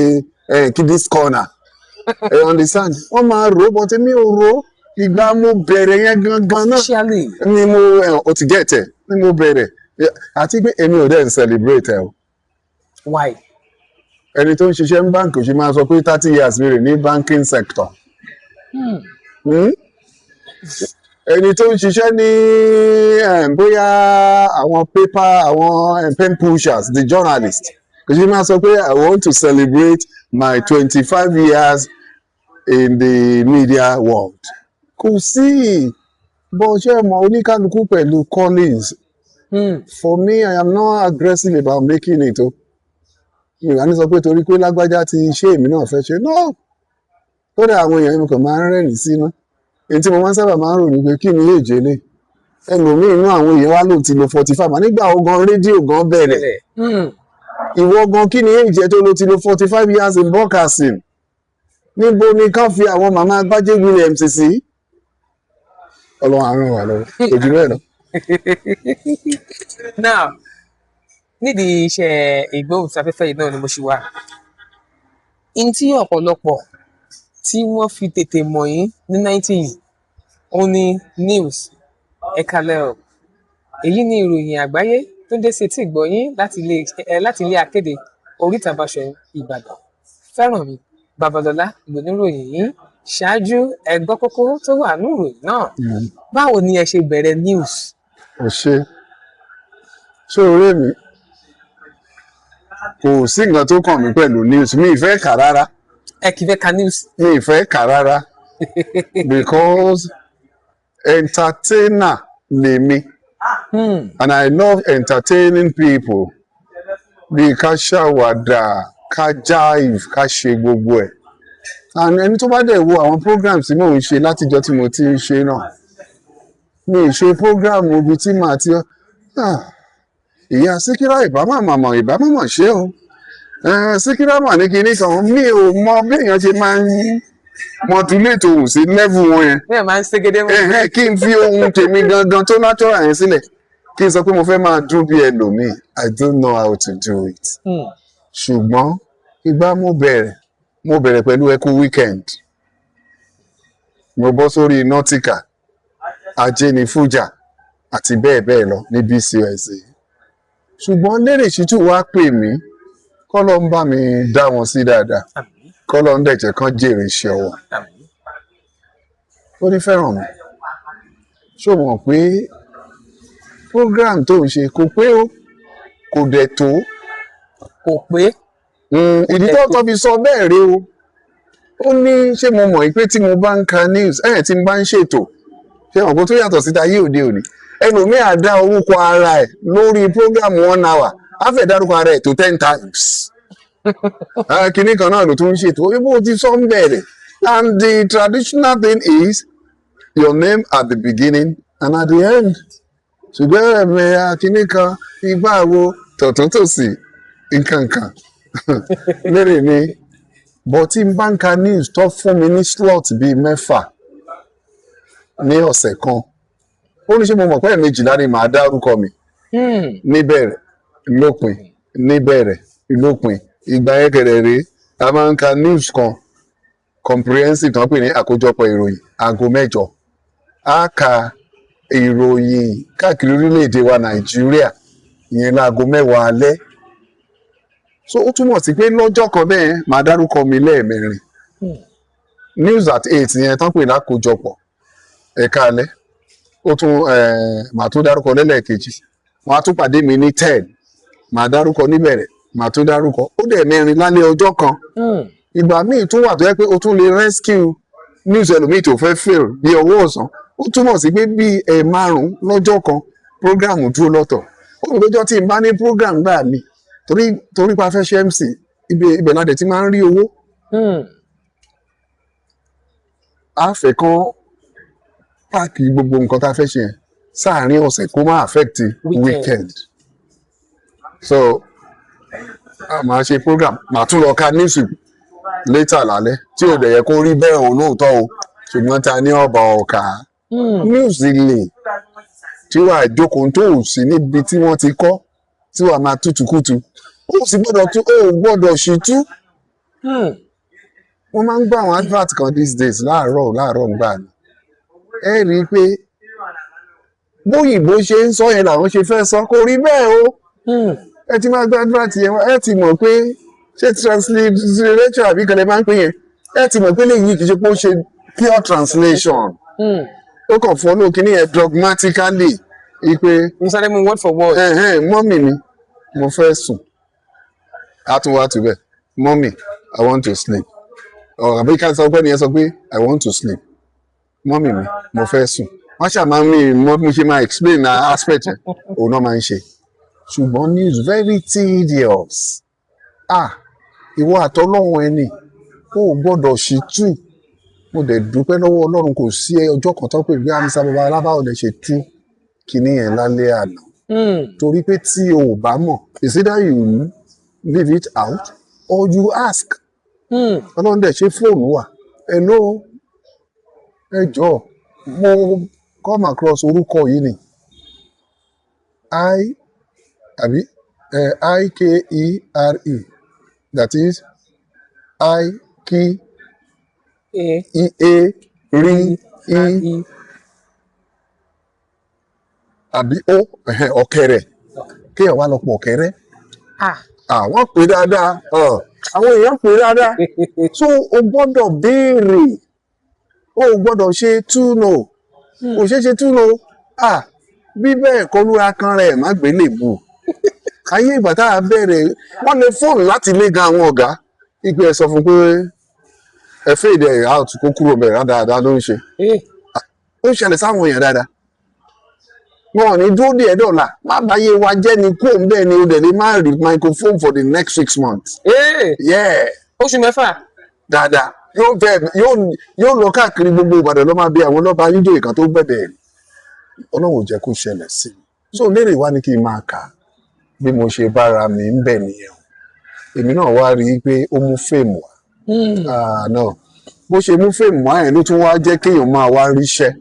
kiddies corner. Ẹ understand, wọ́n máa rò ó, but èmi ò rò ó. Ìgbà mo bẹ̀rẹ̀ yẹn gangan náà Officially. ni mo ò ti get ẹ̀ ni mo bẹ̀rẹ̀, àti pé èmi ò dẹ̀ ń celebrate ẹ o. Why? Ẹni tó ń ṣiṣẹ́ ní báǹkì ò ṣe máa sọ pé 30 years mi rè ní banking sector. Hmm? Ẹni tó ń ṣiṣẹ́ ní bóyá àwọn paper, àwọn pen pushers, the journalist, kò ṣe máa sọ pé, "I want to celebrate my 25 years in the media world." Kò sí bó ṣe mọ oníkálukú pẹ̀lú callings. For me, I am not aggressive about making it o. Mi ò wá ní sọ pé torí pé lágbájá ti ṣe, èmi náà fẹ́ ṣe. No, kódà àwọn èèyàn mi kàn máa ń rẹ́rìn sínú. Èyí tí mo máa ń sábà máa ń rò ní pé kí ni yóò jẹlé ẹlòmíì inú àwọn èèyàn wa ló ti lo 45 nígbà wo gan rédíò gan bẹ̀rẹ̀. Ìwọ gan, kí ni èjẹ tó ló ti lo 45 years in broadcasting? Níbo ni ká fi àwọn màmá Gbájé Williams sí? Ọlọ́run á ràn wá lọ́wọ́, kò jù bẹ́ẹ̀ lọ. Now, nídìí iṣẹ́ ìgbóhùnsáfẹ́fẹ́ yìí náà ni mo ṣì wà. N tí ọ̀pọ̀lọpọ̀ tí wọ́n fi tètè mọ̀ yín ní 90s, ó ní news. Ẹ kalẹ̀ o, èyí ni ìròyìn àgbáyé tó ń dé sí etí ìgbọ́ yín láti ilé akéde oríta Báṣọ̀run, Ìbàdàn. Fẹ́rànmi Babalọ́lá lóníròyìn yìí. Ṣáájú, ẹ gbọ́ kókó tó wà ní ìròyìn náà. Báwo ni ẹ ṣe bẹ̀rẹ̀ news? Ò ṣe ṣé orí mi, kò sí nǹkan tó kàn mí pẹ̀lú news. Mi ì fẹ́ kà rárá. Ẹ kì í fẹ́ ka news? Mi ì fẹ́ kà rárá because entertainer lèmi and I love entertaining people, bí ká ṣàwàdà, ká jive, ká ṣe gbogbo ẹ̀. And ẹni tó bá dẹ̀ wo àwọn programs tí mò ń ṣe látijọ́ tí mo ti ń ṣe náà, mi ì ṣe program ibi tí màá ti, "Ah, ìyá Síkírá ìbá màmá ìbá màmá ṣe o. Síkírá mà ní kinní kan." Mi ò mọ bí èèyàn ṣe máa ń modulate ohùn sí level wọn yẹn. Bẹ́ẹ̀ máa ń ségedé mọ́. Ẹ̀hẹ́n, kí n fi ohun tèmi gangan tó natural yẹn sílẹ̀, kí n sọ pé mo fẹ́ máa dún bí ẹlòmíì, I don't know how to do it. Ṣùgbọ́n ìgbà mo bẹ̀rẹ̀, mo bẹ̀rẹ̀ pẹ̀lú ẹkú weekend, mo bọ́ sórí Nautica, Ajé ní Fújà àti bẹ́ẹ̀ bẹ́ẹ̀ lọ ní BCOS. Ṣùgbọ́n Lérè Ṣítù wá pè mí, kọ́lọ́ ń bá mi dá wọn sí dáadáa. Àmín. Kọ́lọ́ ń dẹ̀jẹ̀ kán jèrè iṣẹ́ wọn. Àmín. Ó ní, "Fẹ́ràn mi, ṣó mọ̀ pé program tó ń ṣe kò pé o, kò dẹ̀ tó?" Kò pé. Ìdí tó tọ́ fi sọ bẹ́ẹ̀ rí o, ó ní, ṣé mo mọ̀ pé tí mo bá ń ka news ẹ̀, tí mo bá ń ṣètò, ṣé ọ̀pọ̀ tó yàtọ̀ síta yé òde òní, ẹlòmíì á dá orúkọ ara ẹ̀ lórí program 1 hour, á fẹ́ dárúkọ ara ẹ̀ tó 10 times. Ah, kinní kan náà ló tún ń ṣètò ibo ti sọ ń bẹ̀rẹ̀. And the traditional thing is your name at the beginning and at the end. Ṣùgbọ́n ẹ̀mẹ̀ kinní kan igbá wo tọ̀tún tòsì nǹkan kan lérè ni. But tí n bá ń ka news, tó fún mi ní slot bíi 6 ní ọ̀sẹ̀ kan, ó ní ṣé mo mọ̀ pé ẹ̀ẹ̀mejìlá ni màá dárúkọ mi níbẹ̀rẹ̀, lópin, níbẹ̀rẹ̀, lópin? Ìgbà yẹn kẹ̀rẹ̀ rèé, a máa ń ka news kan, comprehensive, tó ń pè ní àkójọpọ̀ ìròyìn, aago 8. A ka ìròyìn káàkiri orílẹ̀-èdè wa Nàìjíríà. Ìyẹn láago 10 alẹ́. So ó túmọ̀ sí pé lọ́jọ́ kan bẹ́ẹ̀, màá dárúkọ mi lẹ́ẹ̀mẹrin. News at 8 yẹn tán pè lákòjọpọ̀ ẹ̀ka alẹ́, ó tún màá tún dárúkọ lẹ́lẹ́ẹ̀kejì. Wọ́n á tún pàdé mi ní 10, màá dárúkọ níbẹ̀rẹ̀, màá tún dárúkọ. Ó dẹ̀ mẹ́rin lálẹ́ ọjọ́ kan. Ìgbà míì tún wà tó yẹ pé o tún lè rescue news ẹlòmíì tó fẹ́ fail bí ọwọ́ ọ̀sán. Ó túmọ̀ sí pé bí ẹ̀ márùn-ún lọ́jọ́ kan, program dúró lọ́tọ̀. Ó rò péjọ tí n bá ní program gbà mí, torí pa fẹ́ ṣe MC, ibẹ̀ la dẹ̀ ti máa ń rí owó. A fẹ́ kán pack gbogbo nǹkan tá a fẹ́ ṣe yẹn sáàárín ọ̀sẹ̀ kó má affect weekend. Weekend. So a máa ṣe program, màá tún lọ ka news later lálẹ́, tí ò dẹ̀ yẹ kó rí bẹ́ẹ̀ o lóòótọ́ o, ṣùgbọ́n ta ní ọba ọ̀ka news lè tí wàá jókòó tó ò sí níbi tí wọ́n ti kọ́, tí wàá máa tútùkùtù, ó sì gbọ́dọ̀ tú, ó gbọ́dọ̀ ṣì tú. Wọ́n máa ń gbọ́ àwọn advert kan these days láàárọ̀ láàárọ̀ ńgbà ni ẹ rí i pé bóyìnbó ṣe ń sọ yẹn làwọn ṣe fẹ́ sọ, kò rí bẹ́ẹ̀ o. Ẹ ti máa gbọ́ advert yẹn, ẹ ti mọ̀ pé ṣé translation àbí kan lè máa ń pè yẹn, ẹ ti mọ̀ pé léyìí kì í ṣe pé ó ṣe pure translation. Ó kàn follow kíní yẹn dogmatically ipe Mo sáré mu word for word. Ẹ̀hẹ́n, "Mummy mi, mo fẹ́ sùn." Á tún wá tù bẹ́ẹ̀, "Mummy, I want to sleep." Ọ̀ àbí ká sọ pé nìyẹn sọ pé, "I want to sleep. Mummy mi, mo fẹ́ sùn." Wọ́n ṣáà máa ń mí mọ́ bí mo ṣe máa explain na aspect yẹn, òun náà máa ń ṣe. Ṣùgbọ́n news, very tedious. Ah, ìwọ àtọlọ́run ẹni o ò gbọ́dọ̀ ṣì tú. Mo dẹ̀ dúpẹ́ lọ́wọ́ Ọlọ́run, kò sí ọjọ́ kan tó pè bí amisa baba alábáwọ̀ lè ṣe tú kinní yẹn lálẹ́ àná, torí pé tí o ò bá mọ̀, is either you leave it out or you ask. Ọlọ́run dẹ̀ ṣe, fóònù wà. "Hello, ẹ jọ̀ọ́, mo come across orúkọ yìí ni I àbí I K E R E, that is I K A E A R E I àbí O ẹ̀hẹ́n, ọ̀kẹ́rẹ́." Kéèyàn wá lọ pọ̀ ọ̀kẹ́rẹ́. Ah. Àwọn pè dáadáa, àwọn èèyàn pè dáadáa. So o gbọ́dọ̀ béèrè, o gbọ́dọ̀ ṣe túnò, kò ṣeé ṣe túnò. Ah, bí bẹ́ẹ̀ kọ́ lóra kan rẹ̀ má gbé lè bù. Ayé ìgbà tá a bẹ̀rẹ̀, wọ́n lè fóònù láti lé gan àwọn ọ̀gá ìpè, ẹ̀ sọ fún pé ẹ fade ẹ̀ out, kó kúrò bẹ̀rẹ̀ dáadáa ló ń ṣe. Ó ń ṣẹlẹ̀ sáwọn èèyàn dáadáa, wọn ò ní dúró díẹ̀ dọ̀là má báyé wa jẹ́ ni kó ń bẹ́ẹ̀ ni o dẹ̀ lè má rí microphone for the next 6 months. Yeah. Oṣù 6. Dáadáa, yóò bẹ yóò lọ káàkiri gbogbo Ìbàdàn, ló máa bí àwọn ọlọ́ba yíjọ ìkan tó gbẹ̀bẹ̀. Ọlọ́run ò jẹ́ kó ṣẹlẹ̀ sí mi. So lérè wá ní kí n máa kà á bí mo ṣe bára mi ń bẹ̀ nìyẹn o. Èmi náà wá rí i pé ó mú fame wá. Ah, no, bó ṣe mú fame wá yẹn ló tún wá jẹ́ kéèyàn máa wá ríṣẹ́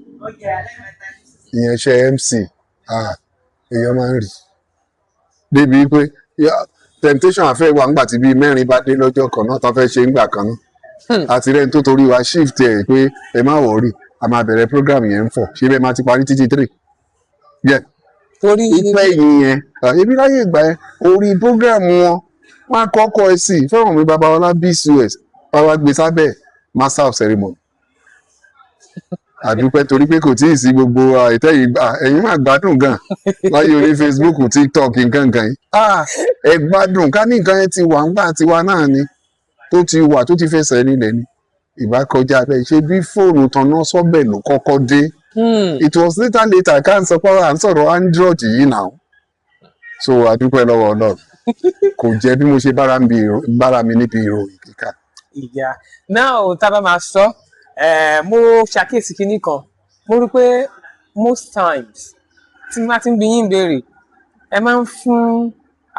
ìyẹn, ṣe MC. Ah, èèyàn máa ń rí débi pé temptation àfẹ́ wà ńgbà tí bíi mẹ́rin bá dé lọ́jọ́ kan náà tó fẹ́ ṣe ńgbà kan náà, àti rẹ́ni tó torí wa shift ẹ̀ pé ẹ má worry, a máa bẹ̀rẹ̀ program yẹn ń fọ̀ ṣé bẹ́ẹ̀ máa ti parí títí 3. Yeah, Torí ìpẹ́ yìí yẹn, ebi láyé ìgbà yẹn, orí program wọn wọn á kọ́kọ́ ẹ sí fẹ́ràn mi Babalọlá BCOS, wọ́n wá gbé sábẹ́ master of ceremony. Àdúpẹ́ torí pé kò tí ì sí gbogbo ìtẹ́yìn gbà. Ẹ̀yin máa gbádùn gan láyé orí Facebook, TikTok, nǹkan nǹkan yìí. Ah, ẹ gbádùn. Ká ní nǹkan yẹn ti wà ńgbà tiwa náà ni, tó ti wà, tó ti fẹsẹ̀ nílẹ̀ ni, ìbá kọjá bẹ́ẹ̀. Ṣe bí fóònù tanná sọ́bẹ̀ ló kọ́kọ́ dé. It was later later ká ń sọ pé à ń sọ̀rọ̀ Android yìí náà. So àdúpẹ́ lọ́wọ́ Ọlọ́run, kò jẹ́ bí mo ṣe bára mi níbi ìròyìn kíkà. Ìyá now, tá a bá máa sọ, mo ṣàkíyèsí kinní kan. Mo rí pé most times tí n bá ti ń bi yín béèrè, ẹ máa ń fún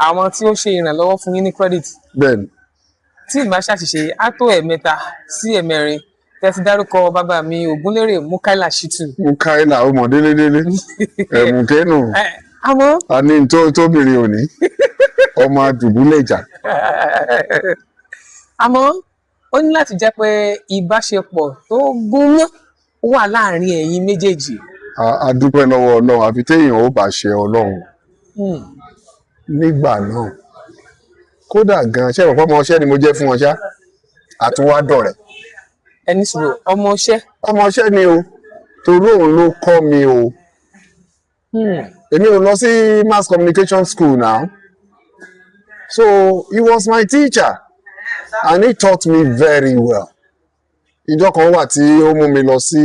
àwọn tí ó ṣe ìrànlọ́wọ́ fún yín ní credit. Bẹ́ẹ̀ni. Tí ìbá ṣàṣìṣe, á tó ẹ̀ẹ̀mẹ́ta sí ẹ̀ẹ̀mẹrin tẹ́ ti dárúkọ bàbá mi Ògúnlérè Mukaila Shittu. Mukaila ọmọ délédélé ẹ̀mùkẹ́nù. Àmọ́ A ní tó tóbìnrin òní ọmọ àdùbúlẹ̀jà. Àmọ́ ó ní láti jẹ́ pé ìbáṣepọ̀ tó gúnmọ́ wà láàrin ẹ̀yin méjèèjì. A dúpẹ́ lọ́wọ́ Ọlọ́run, àfi téèyàn ó bá ṣe Ọlọ́run. Nígbà náà kódà gan, ṣé ìwọ̀n ọmọọṣẹ́ ni mo jẹ́ fún wọn ṣá, àtúwádọ̀rẹ́. Ẹni sùúrù, ọmọọṣẹ́? Ọmọọṣẹ́ ni o, torí òun ló kọ́ mi o. Èmi ò lọ sí mass communication school now, so he was my teacher and he taught me very well. Ìjọ kan wà tí ó mú mi lọ sí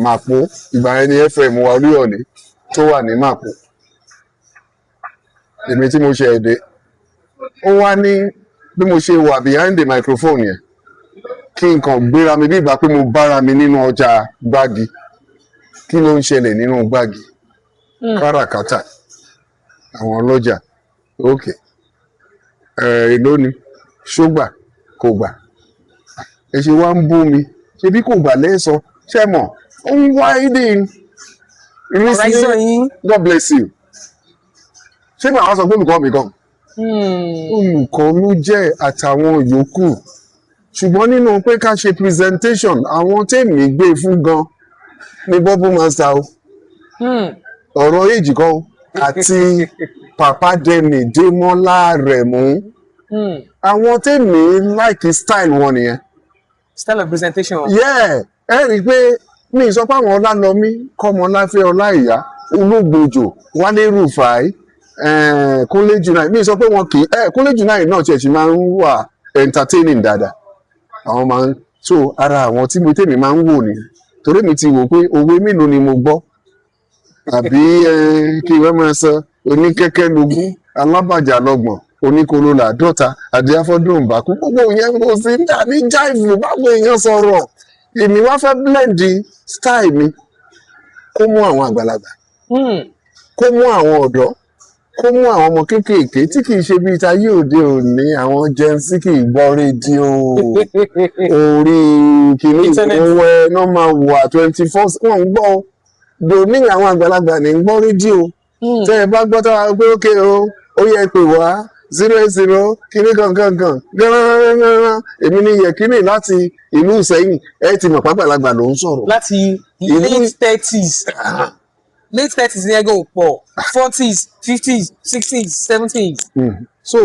Màpó. Ìgbà yẹn ni FM wa Olúyọ̀lé tó wà ní Màpó. Èmi tí mo ṣe èdè, ó wá ní bí mo ṣe wà behind the microphone yẹn, kí n kàn gbéra mi bí ìgbà pé mo bára mi nínú ọjà Gbági. Kí ló ń ṣẹlẹ̀ nínú Gbági? Káràkátà àwọn ọlọ́jà. Ok, èló ni ṣó gbà? Kò gbà. Ẹ ṣe wá ń bú mi, ṣebí kò gbà lẹ́sọ. Ṣe mọ̀, ó ń widen Horizon yín. God bless you. Ṣé màá sọ pé olùkọ́ mi kan? Olùkọ́ ló jẹ́ àtàwọn yòókù, ṣùgbọ́n nínú pé ká ṣe presentation, àwọn tèmi gbé fún gan ní bubble master o. Ọ̀rọ̀ èjì kọ́ o, àti Papa Demi, Démọ́lá Rẹ̀mú. Àwọn tèmi like style wọn nìyẹn. Style of presentation. Yeah, ẹ rí i pé mi ì sọ pé àwọn Ọlálọmí, Kọ́mọláfẹ́, Ọláìyá, Ológbòjò, Wálé Rufai, Kúnlé Junai, mi ì sọ pé wọn kì í Kúnlé Junai náà tiẹ̀ sì máa ń wà entertaining dáadáa. Àwọn máa ń so ara àwọn tí mo tèmi máa ń wò nìyẹn, torí mi ti wò pé òwe mélòó ni mo gbọ́ àbí kí wọ́n máa sọ oníkẹ́kẹ́ lógún, alábàjá lọ́gbọ̀n, oníkolo làádọ́ta, àdíáfọ́dún bàkú, gbogbo yẹn kò sí ní jáìfù báwo èèyàn sọ̀rọ̀. Èmi wá fẹ́ blend style mi kó mú àwọn àgbàlagbà, kó mú àwọn ọ̀dọ́, kó mú àwọn ọmọ kéékèèké tí kì í ṣe bíi tayé òde òní. Àwọn Gen Z kì í gbọ́ rédíò, orí kìíní Internet. Ìwé náà máa wà 24, wọ́n ń gbọ́ dòní. Àwọn àgbàlagbà ní ń gbọ́ rédíò. Tẹ́ ẹ bá gbọ́ táwa pé ókè o, ó yẹ pé wá 080 kíní kankan kan gángan, èmi ní yẹ̀kínì láti ìlú Ìsẹ́yìn, ẹ ti mọ̀ pàgbàlagbà ló ń sọ̀rọ̀. Láti late 30s, late 30s ní ẹgbẹ́ òpọ̀, 40s, 50s, 60s, 70s. So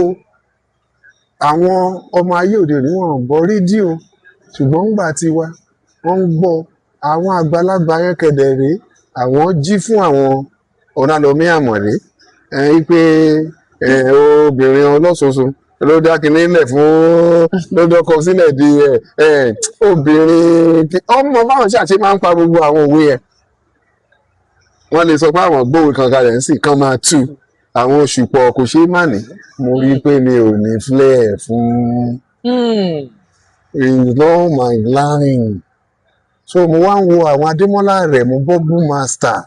àwọn ọmọ ayé òde òní wọn ò gbọ́ rédíò, ṣùgbọ́n ńgbà tiwa wọ́n ń gbọ́. Àwọn àgbàlagbà yẹn kẹ̀dẹ̀ rèé, àwọn jí fún àwọn Ọ̀làlọ́mí Àmọ̀lé ẹ pé obìnrin ọlọ́sọ̀ọ̀sọ̀ ló dá kinní lẹ̀ fún, ló dọ́kọ sílẹ̀ di ẹ ẹ obìnrin ọmọ. Báwọn ṣàṣe máa ń pa gbogbo àwọn òwe yẹn, wọ́n lè sọ pé àwọn gbóòwe kan kalẹ̀ ń sì kán máa tú àwọn oṣù pọ̀, kò ṣeé má ní. Mo rí i pé mi ò ní flair fún it's not my line, so mo wá ń wo àwọn Adémọ́lá rẹ̀ mú, bubble master,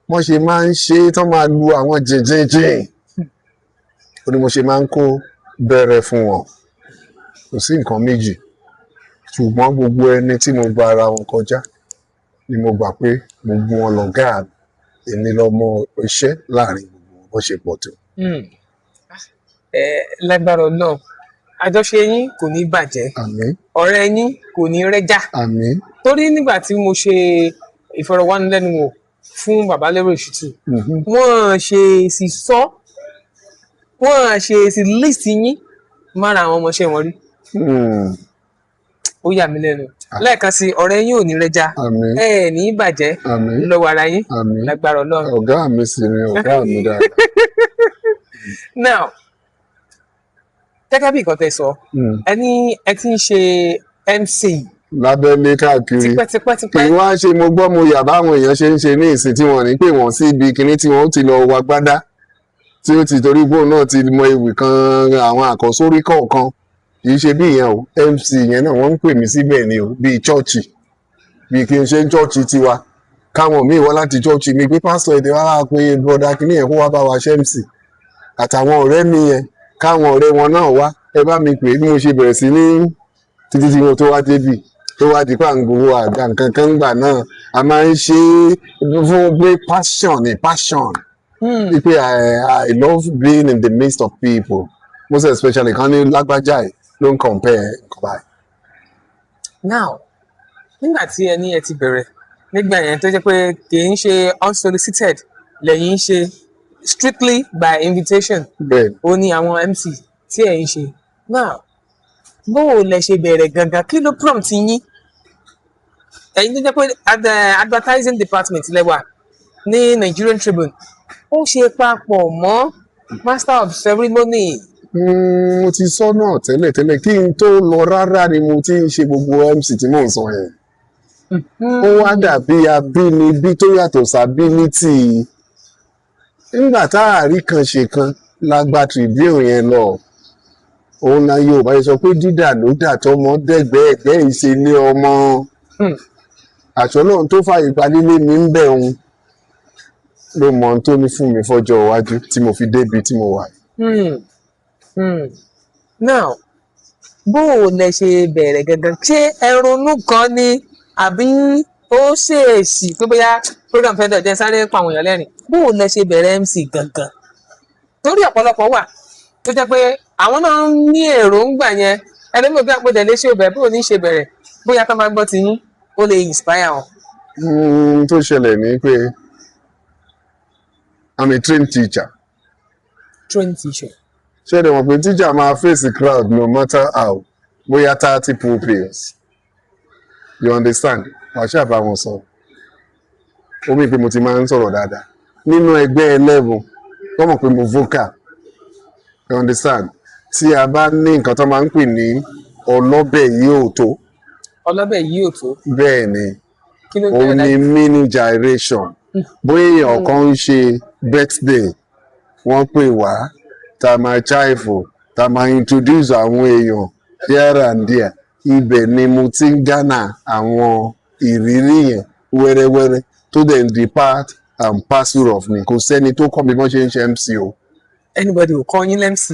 wọ́n ṣe máa ń ṣe é tán, máa lu àwọn jìnjìnjìn. Ó ní mo ṣe máa ń kó bẹ̀rẹ̀ fún wọn. Kò sí nǹkan méjì, ṣùgbọ́n gbogbo ẹni tí mo gba ara wọn kọjá ni mo gbà pé gbogbo wọn lọ̀gá mi, èmi lọmọ iṣẹ́ láàrin gbogbo wọn bó ṣe pọ̀ tó. Ẹ lágbára Ọlọ́run, àjọṣe yín kò ní bàjẹ́. Àmín. Ọ̀rẹ́ yín kò ní rẹ́jà. Àmín. Torí nígbà tí mo ṣe ìfọ̀rọ̀wánilẹ́nuwò fún bàbá Lérò Ìṣítù, wọ́n ṣe sì sọ, wọ́n ṣe sì list yín mára àwọn ọmọọṣẹ́ wọn rí. Ó yà mí lẹ́nu. Lẹ́ẹ̀kan sí, ọ̀rẹ́ yín ò ní rẹ́jà. Àmín. Ẹ ẹ̀ ní bàjẹ́ Àmín. lọ́wọ́ ara yín. Àmín. Lágbára Ọlọ́run. Ọ̀gá mi sì ni ọ̀gá mi dáadáa. Now, gẹ́gẹ́ bí nǹkan tẹ́ sọ, ẹ ní ẹ ti ń ṣe MC lábẹ́lé káàkiri. Tipẹ́tipẹ́ Kì tipẹ́. í wá ṣe mo gbọ́ mo yà báwọn èèyàn ṣe ń ṣe ní ìsìn tí wọ́n ní pé wọ́n sí ibi kinní tí wọ́n ó ti lọ wá gbádá tí ó ti torí gbóhùn náà ti mọ ewì kan, àwọn àkọ́sórí kọ̀ọ̀kan. Kì í ṣe bí ìyẹn o. MC yẹn náà, wọ́n ń pè mí síbẹ̀ ni o, bíi chọ́ọ̀chì, bíi kí n ṣe ń chọ́ọ̀chì tiwa, káwọn míì wá láti chọ́ọ̀chì mi pé pásítọ̀ èdè wa wá pé brother kinní yẹn kó wá bá wa ṣe MC, àtàwọn ọ̀rẹ́ mi yẹn, káwọn ọ̀rẹ́ wọn náà wá, ẹ bá mi pè é. Bí mo ṣe bẹ̀rẹ̀ sí ní títí tí mo tó wá débì tó wá di pàǹgbòwò àga nǹkan kan gbà náà, a máa ń ṣe é fún pé passion ni, passion wípé I love being in the midst of people, most especially kan ní lágbájá yìí ló ń compare nǹkan báyìí. Now, nígbà tí ẹ ní ẹ ti bẹ̀rẹ̀ nígbà yẹn, tó jẹ́ pé kì í ṣe unsolicited lẹ́yìn ń ṣe. Strictly by invitation. Bẹ́ẹ̀. Ó ní àwọn MC tí ẹ̀ ń ṣe now, bó o lẹ ṣe bẹ̀rẹ̀ gangan? Kí ló prompt yín, ẹ̀yin tó jẹ́ pé advertising department lẹ wà ní Nigerian Tribune, ó ṣe papọ̀ mọ́ master of ceremony? Mo ti sọ náà tẹ́lẹ̀tẹ́lẹ̀, kí n tó lọ rárá ni mo ti ń ṣe gbogbo MC tí mò ń sọ yẹn. Ó wá dàbí abínibí tó yàtọ̀ sábílítì. Nígbà tá a rí kan ṣe kan la gba Tribune yẹn lọ. Òun la Yorùbá yẹn sọ pé dídà ló dà tọmọ dẹ́gbẹ́ ẹ̀gbẹ́ ìṣẹ̀lẹ̀ ọmọ. Àṣọ náà tó fàyè gbalílé mi ń bẹ̀ òun ló mọ ohun tó ní fún mi fọ́jọ́ iwájú tí mo fi débi tí mo wà. Now, bó o lẹ ṣe bẹ̀rẹ̀ gangan? Ṣé ẹ ronú kan ni, àbí ó ṣèèṣì pé bóyá program fẹ́ dọ̀ jẹ́ sáré pa àwọn èèyàn lẹ́rìn? Bó o lẹ ṣe bẹ̀rẹ̀ MC gangan? Torí ọ̀pọ̀lọpọ̀ wà tó jẹ́ pé àwọn náà ń ní èròǹgbà yẹn, ẹlẹ́mìí bí àpòdẹ̀ lè ṣe òbẹ̀, bó o ní ṣe bẹ̀rẹ̀, bóyá ká máa gbọ́ ti yín, ó lè inspire wọn. Tó ṣẹlẹ̀ ni pé I'm a trained teacher. Trained teacher. Ṣé ẹ mọ̀ pé teacher máa face the crowd no matter how, bóyá 30 pupils, you understand? Wàá ṣàbá wọn sọ. Ó mì pé mo ti máa ń sọ̀rọ̀ dáadáa nínú ẹgbẹ́ 11. Wọ́n mọ̀ pé mo vocal, you understand? Tí a bá ní nǹkan tó máa ń pè ní ọlọ́bẹ̀ yìí ò tó. Ọlọ́bẹ̀ yìí ò tó. Bẹ́ẹ̀ ni. Kí ló Òun bẹ̀rẹ̀ ni láti? Mini gyration. Bóyá èèyàn kan ń ṣe birthday, wọ́n pè wá, tá a máa cháìfò, tá a máa introduce àwọn èèyàn here and there. Ibẹ̀ ni mo ti ń gánà àwọn ìrírí yẹn wẹ́rẹ́wẹ́rẹ́, tó dẹ̀ ń di part and parcel of me. Kò sẹ́ni tó kọ́ mi bọ́n ṣe ń ṣe MC o. Anybody ò kọ́ yín l'MC?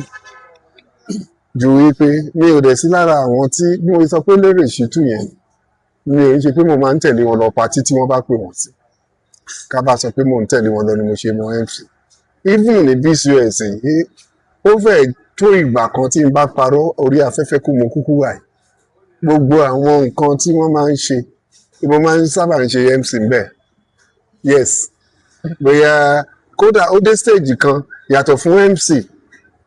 Ju wípé mi ò dẹ̀ sí lára àwọn tí bí mo sọ pé lérè ṣìtú yẹn, mi ò ń ṣe pé mo máa ń tẹ̀lé wọn lọ party tí wọ́n bá pè wọ́n sí. Ká bá sọ pé mò ń tẹ̀lé wọn lọ ni mo ṣe mọ MC. Even ní BCOS yìí, ó fẹ́ tó ìgbà kan tí n bá parọ́ orí afẹ́fẹ́ kú mo kúkú wà yìí. Gbogbo àwọn nǹkan tí wọ́n máa ń ṣe, mo máa ń sábà ń ṣe MC ńbẹ̀. Yes, bóyá kódà ó dé stage kan, yàtọ̀ fún MC,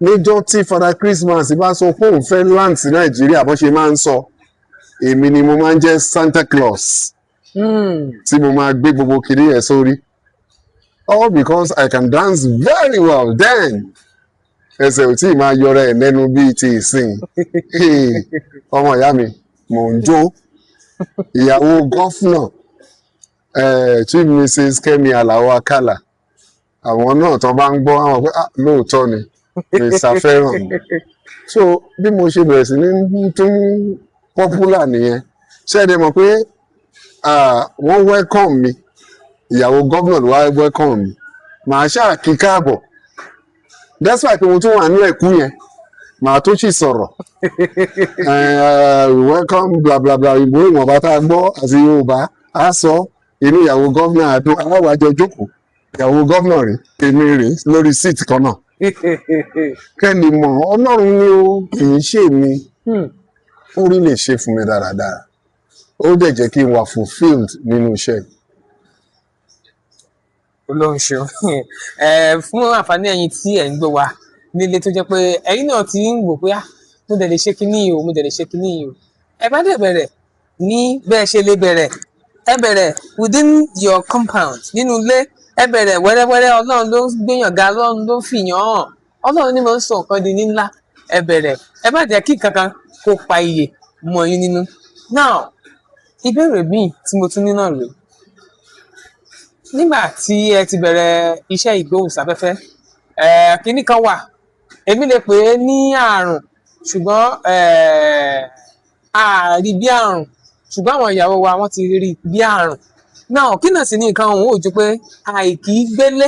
níjọ́ tí Father Christmas bá sọ pé òun fẹ́ land sí Nàìjíríà, bó ṣe máa ń sọ, èmi ni mo máa ń jẹ́ Santa Claus tí mo máa gbé gbogbo kiri yẹn sórí, all because I can dance very well then. Ẹsẹ̀ ò tí ì máa yọra ẹ̀ lẹ́nu bíi ti ìsìn. Hey, ọmọ ìyá mi, mò ń jó. Ìyàwó governor, Chief Mrs. Kẹ́mi Alao Akala, àwọn náà tó bá ń gbọ́ àwọn pé, "Ah, lóòótọ́ ni Mr. Fẹ́ràn mi." So bí mo ṣe bẹ̀rẹ̀ sí ní tún popular nìyẹn. Ṣé ẹ dẹ̀ mọ̀ pé wọ́n welcome mi, ìyàwó gómìnà ló wá welcome mi, màá ṣáà kí káàbọ̀. That's why pé mo tún wà ní ẹ̀kú yẹn, màá tún sì sọ̀rọ̀, "Welcome," bla bla bla, ìbò ìwọ̀nba tá a gbọ́ àti Yorùbá á sọ. Inú ìyàwó gómìnà àdó aláwàjọ jókòó, ìyàwó gómìnà rè, èmi rè lórí seat kan náà. Kẹ́ni mọ̀, Ọlọ́run ni ó kì í ṣe mi. Ó rí lè ṣe fún mi dáradára, ó dẹ̀ jẹ́ kí n wà fulfilled nínú iṣẹ́ mi. Ọlọ́run ṣeun. Ẹ fún àǹfààní ẹ̀yin tí ẹ̀ ń gbọ́ wa nílé, tó jẹ́ pé ẹ̀yin náà ti ń wò pé, "Ah, mo dẹ̀ lè ṣe kinní yìí o, mo dẹ̀ lè ṣe kinní yìí o," ẹ bá dẹ̀ bẹ̀rẹ̀ ní bẹ́ẹ̀ ṣe lè bẹ̀rẹ̀. Ẹ bẹ̀rẹ̀ within your compound, nínú ilé. Ẹ bẹ̀rẹ̀ wẹ́rẹ́wẹ́rẹ́. Ọlọ́run ló ń gbéyàn ga, Ọlọ́run ló ń fìyàn hàn, Ọlọ́run ní mo ń sọ nǹkan di ní ńlá. Ẹ bẹ̀rẹ̀, ẹ má jẹ́ kí kankan kó pa iyè mọ́ yín nínú. Now, ìbéèrè míì tí mo tún ní náà rèé. Nígbà tí ẹ ti bẹ̀rẹ̀ iṣẹ́ ìgbóhùnsáfẹ́fẹ́, kínní kan wà, èmi lè pè é ní àrùn, ṣùgbọ́n ààrí bí àrùn, ṣùgbọ́n àwọn ìyàwó wa, wọ́n ti rí bí àrùn náà. Kí náà sì ní nǹkan òun ò ju pé àìkí gbélé,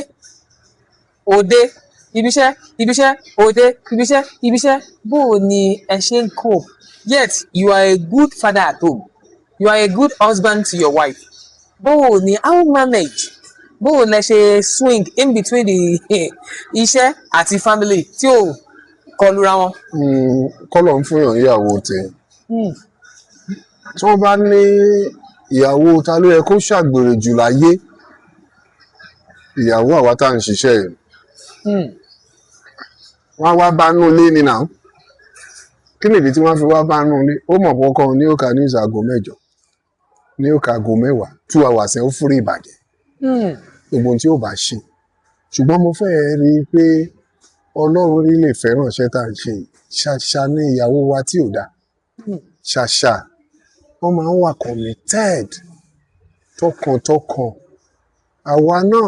òde, ibiṣẹ́, ibiṣẹ́, òde, ibiṣẹ́, ibiṣẹ́. Bó o ní ẹ ṣe ń cope, yet you are a good father at home, you are a good husband to your wife? Bó o ní how manage, bó o lẹ ṣe swing in between the iṣẹ́ àti family tí ò kọlura wọn? Kọ́lọ̀ ń fún yàn ìyàwó tẹ̀. Tí wọ́n bá ní ìyàwó ta ló yẹ kó ṣàgbèrè jù láyé, ìyàwó àwa tá à ń ṣiṣẹ́ yìí. Wọ́n á wá bá nú ilé ni náà. Kí nìdí tí wọ́n fi wá bá nú ilé? Ó mọ̀ pọ́kàn ní ó ka news aago 8, ní ó ka aago 10, 2 hours ẹ̀ ó fúrí ìbàjẹ́ gbogbo ohun tí ó bá ṣe. Ṣùgbọ́n mo fẹ́ rí i pé Ọlọ́run rí lè fẹ́ràn iṣẹ́ tá à ń ṣe yìí. Ṣàṣà ní ìyàwó wa tí ò dáa. Ṣàṣà wọ́n máa ń wà committed tọkàntọkàn. Àwa náà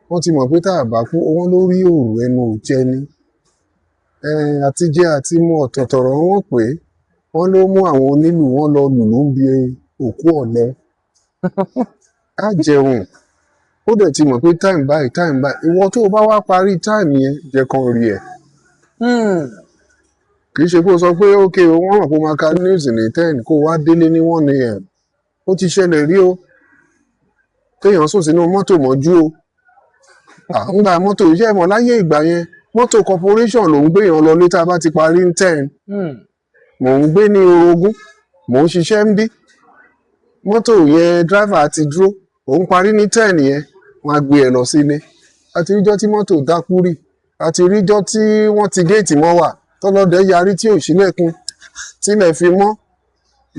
wọ́n ti mọ̀ pé tá a bá kú, wọ́n lórí òrù ẹnu ò jẹ ni. Àti jẹ àti mu ọ̀tọ̀ọ̀tọ̀rọ̀ wọ́n pé wọ́n ló mú àwọn onílù wọn lọ lùlù ń bi òkú ọ̀lẹ. Á jẹun, ó dẹ̀ ti mọ̀ pé time báyìí, time báyìí, ìwọ tó o bá wá parí time yẹn, jẹ́ kán rí ẹ. Kì í ṣe kó o sọ pé ok o, wọ́n mọ̀ pé o máa ka news ní 10, kó o wá délé ní 1 a.m. Ó ti ṣẹlẹ̀ rí o, téèyàn sùn sínú mọ́tò mọ́jú o. À ń gba mọ́tò iṣẹ́ mọ̀ láyé ìgbà yẹn, mọ́tò corporation ló ń gbé yàn lọ ní tá a bá ti parí ní 10. Mò ń gbé ní Orogún, mò ń ṣiṣẹ́ ń bí mọ́tò yẹn, driver ti dúró, òun parí ní 10 yẹn, wọ́n á gbé ẹ lọ sílé. Àti ríjọ́ tí mọ́tò dákú rí, àti ríjọ́ tí wọ́n ti géètì mọ́ wà tọ́lọ́dẹ yarí tí ò ṣílẹ̀kùn tílẹ̀ fi mọ́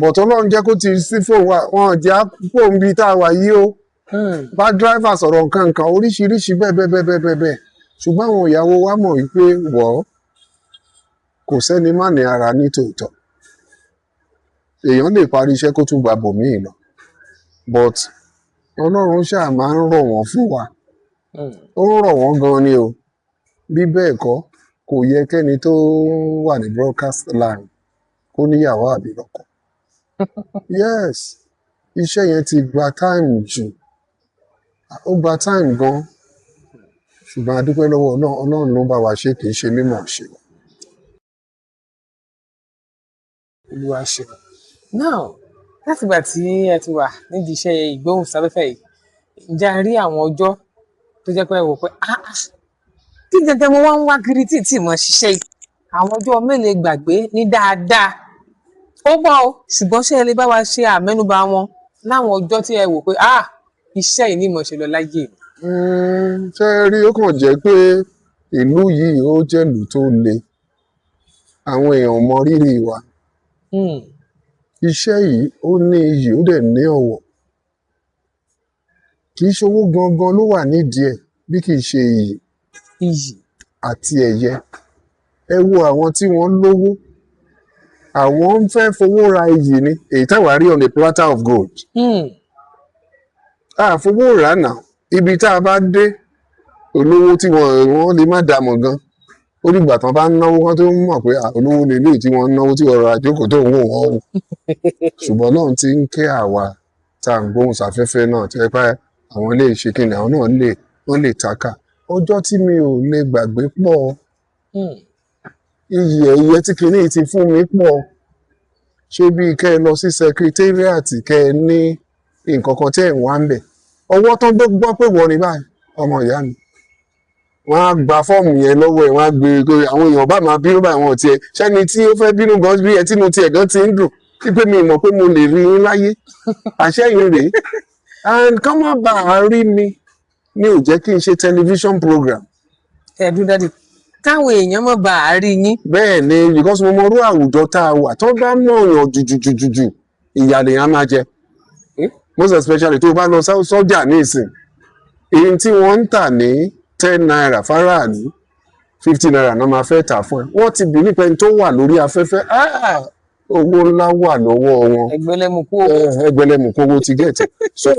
bọ̀tọ́. Ọlọ́run jẹ́ kó ti sí fóun wa, wọn jẹ́ fóun bíi tá a wà yìí o. Bá driver sọ̀rọ̀ nǹkan nǹkan oríṣiríṣi bẹ́ẹ̀ bẹ́ẹ̀ bẹ́ẹ̀ bẹ́ẹ̀ bẹ́ẹ̀. Ṣùgbọ́n àwọn ìyàwó wa mọ̀ wípé wọ́ kò sẹ́ni má ní ara ní tòótọ́. Èèyàn lè parí iṣẹ́ kó tún gba bòmíì lọ, but Ọlọ́run ṣáà máa ń rọ̀ wọ́n fún wa. Ó ń rọ̀ wọ́n gan ni o. Bí bẹ́ẹ̀ kọ́, kò yẹ kẹ́ni tó wà ní broadcast line kó níyàwó àbí lọ́kọ. Yes, iṣẹ́ yẹn ti gba time jù, ó gba time gan. Ṣùgbọ́n a dúpẹ́ lọ́wọ́ Ọlọ́run. Ọlọ́run ló ń bá wa ṣe, kì í ṣe mímọ̀ ṣe wa. Olúwa ṣeun. Now, látìgbà tí ẹ ti wà nídìí iṣẹ́ ìgbóhùnsáfẹ́fẹ́ yìí, ǹjẹ́ a rí àwọn ọjọ́ tó jẹ́ pé ẹ wò pé, ah ah, kí gangan mo wá ń wá kiri tí tí mo ṣiṣẹ́ yìí? Àwọn ọjọ́ mélòó gbàgbé ní dáadáa ó pọ̀ o, ṣùgbọ́n ṣé ẹ lè bá wa ṣe àmẹ́nubà wọn láwọn ọjọ́ tí ẹ wò pé, ah, iṣẹ́ yìí ni mo ṣe lọ láyé mi? Ṣé ẹ rí, ó kàn jẹ́ pé ìlú yìí ó jẹ́ ìlú tó le, àwọn èèyàn ò mọ rírì wa. Iṣẹ́ yìí ó ní iyì, ó dẹ̀ ní ọ̀wọ̀. Kì í ṣe owó gangan ló wà nídìí ẹ̀, bí kì í ṣe iyì iyì àti ẹ̀yẹ. Ẹ wo àwọn tí wọ́n lówó, àwọn ń fẹ́ fowó ra iyì ni, èyí táwa rí on a platter of gold. A fowó rà á nà. Ibi tá a bá dé, olówó tí wọ́n lè má dà mọ̀ gan, ó dìgbà tán bá ń náwó kan tó ń mọ̀ pé olówó lélẹ́yìí tí wọ́n ń náwó tí ọ̀rọ̀ àjókòó tó ń wò wọ́n o. Ṣùgbọ́n Ọlọ́run ti ń kẹ́ àwa tá à ń gbóhùn sáfẹ́fẹ́ náà tí ẹ pé àwọn lè ṣe kí ni, àwọn náà lè, wọ́n lè taka. Ọjọ́ tí mi ò lè gbàgbé pọ̀. Iyì ẹ̀yẹ tí kinní yìí ti fún mi pọ̀. Ṣé bíi kẹ́ ẹ lọ sí secretariat, kẹ́ ẹ ní nǹkan kan tẹ́ ẹ̀ ń wá ń bẹ̀, ọwọ́ tán gbọ́ pé wọ́n ní báyìí, ọmọ ìyá mi, wọ́n á gba fọ́ọ̀mù yẹn lọ́wọ́ ẹ̀, wọ́n á gbé e. Àwọn èèyàn bá máa bínú báyìí, wọn ò tiẹ̀ ṣẹ́ni tí ó fẹ́ bínú gan bí ẹ tínú tiẹ̀ gan ti ń dùn wípé mi mọ̀ pé mo lè rí yín láyé, àṣẹ yìí rèé. And kán má bàa rí mi ní ò jẹ́ kí n ṣe television program. Ẹ̀dùn daddy, káwọn èèyàn mọ̀ bá a rí yín. Bẹ́ẹ̀ ni, because mo mọ irú àwùjọ tá a wà, tó bá mọ̀ọ́yàn jùjùjùjù, ìyà lèèyàn máa jẹ. Most especially tó o bá lọ sọ́jà ní ìsìn, èyí tí wọ́n ń tà ní ₦10 fáráàlú, ₦50 náà máa fẹ́ tà fún ẹ. Wọ́n ti bìí nípa ẹni tó wà lórí afẹ́fẹ́, owó ńlá wà lọ́wọ́ wọn. Ẹgbẹ̀lẹ́mùkú. Ẹgbẹ̀lẹ́mùkú owó ti gẹ̀ẹ́tì. So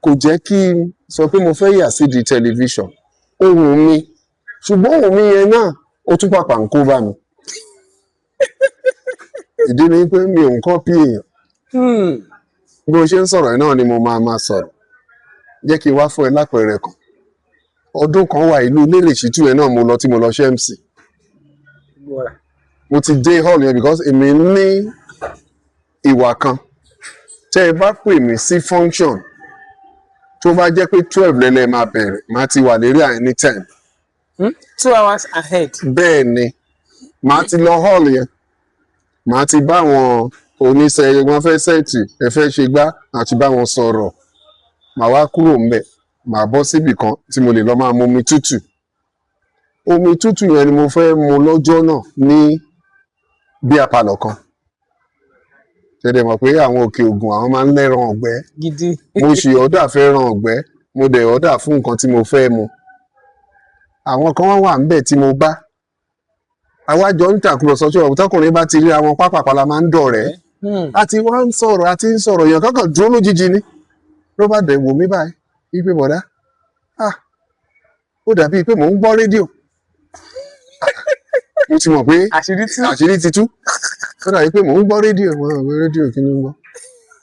kò jẹ́ kí n sọ pé mo fẹ́ yà sí di tẹlifíṣàn. Ohùn mi, ṣùgbọ́n ohùn mi yẹn náà ó tún pàpà ń kó bá mi. Ìdí ni pé mi ò ń copy èèyàn. Bí mo ṣe ń sọ̀rọ̀ yìí náà ni mo máa máa sọ̀rọ̀. Jẹ́ kí n wá fún ẹ lápẹẹrẹ kan. Ọdún kan wà, ìlú Lérè Ṣítù yẹn náà mo lọ, tí mo lọ ṣe MC. Mo ti dé hall yẹn, because èmi ní ìwà kan, tẹ́ ẹ bá pè mí sí function, tó bá jẹ́ pé 12 lẹ́lẹ́ máa bẹ̀rẹ̀, màá ti wà lérí àyè ní 10. 2 hours ahead. Bẹ́ẹ̀ ni, màá ti lọ hall yẹn, màá ti bá àwọn oníṣẹ́ wọn fẹ́ set, ẹ fẹ́ ṣe gbá, àti bá wọn sọ̀rọ̀. Màá wá kúrò ńbẹ̀, màá bọ́ síbì kan tí mo lè lọ máa mu omi tútù. Omi tútù yẹn ni mo fẹ́ mu lọ́jọ́ náà ní bí apalọ̀ kan. Ṣẹ̀dẹ̀ mọ̀ pé àwọn Òkè Ògùn àwọn máa ń lẹ́ran ọ̀gbẹ́. Gidi. Mo ṣì ọ̀dà fẹ́ ran ọ̀gbẹ́, mo dẹ̀ ọ̀dà fún nǹkan tí mo fẹ́ mu. Àwọn kan wá wà ńbẹ̀ tí mo bá. Àwa jọ ń tàkùrọ̀sọ, ṣé tọkùnrin bá ti rí àwọn pápápá la máa ń dọ̀rẹ́. A ti wá ń sọ̀rọ̀, a ti ń sọ̀rọ̀, èèyàn kankan dúró lójijì ni. Ló bá dẹ̀ wò mí báyìí, wípé bọ̀dá, ah, ó dàbíi pé mò ń gbọ́ rédíò. Mo ti mọ̀ pé àṣírí tú. Àṣírí ti tú. Ó dàbí pé mò ń gbọ́ rédíò. Mo rò pé rédíò kí ni ń gbọ́.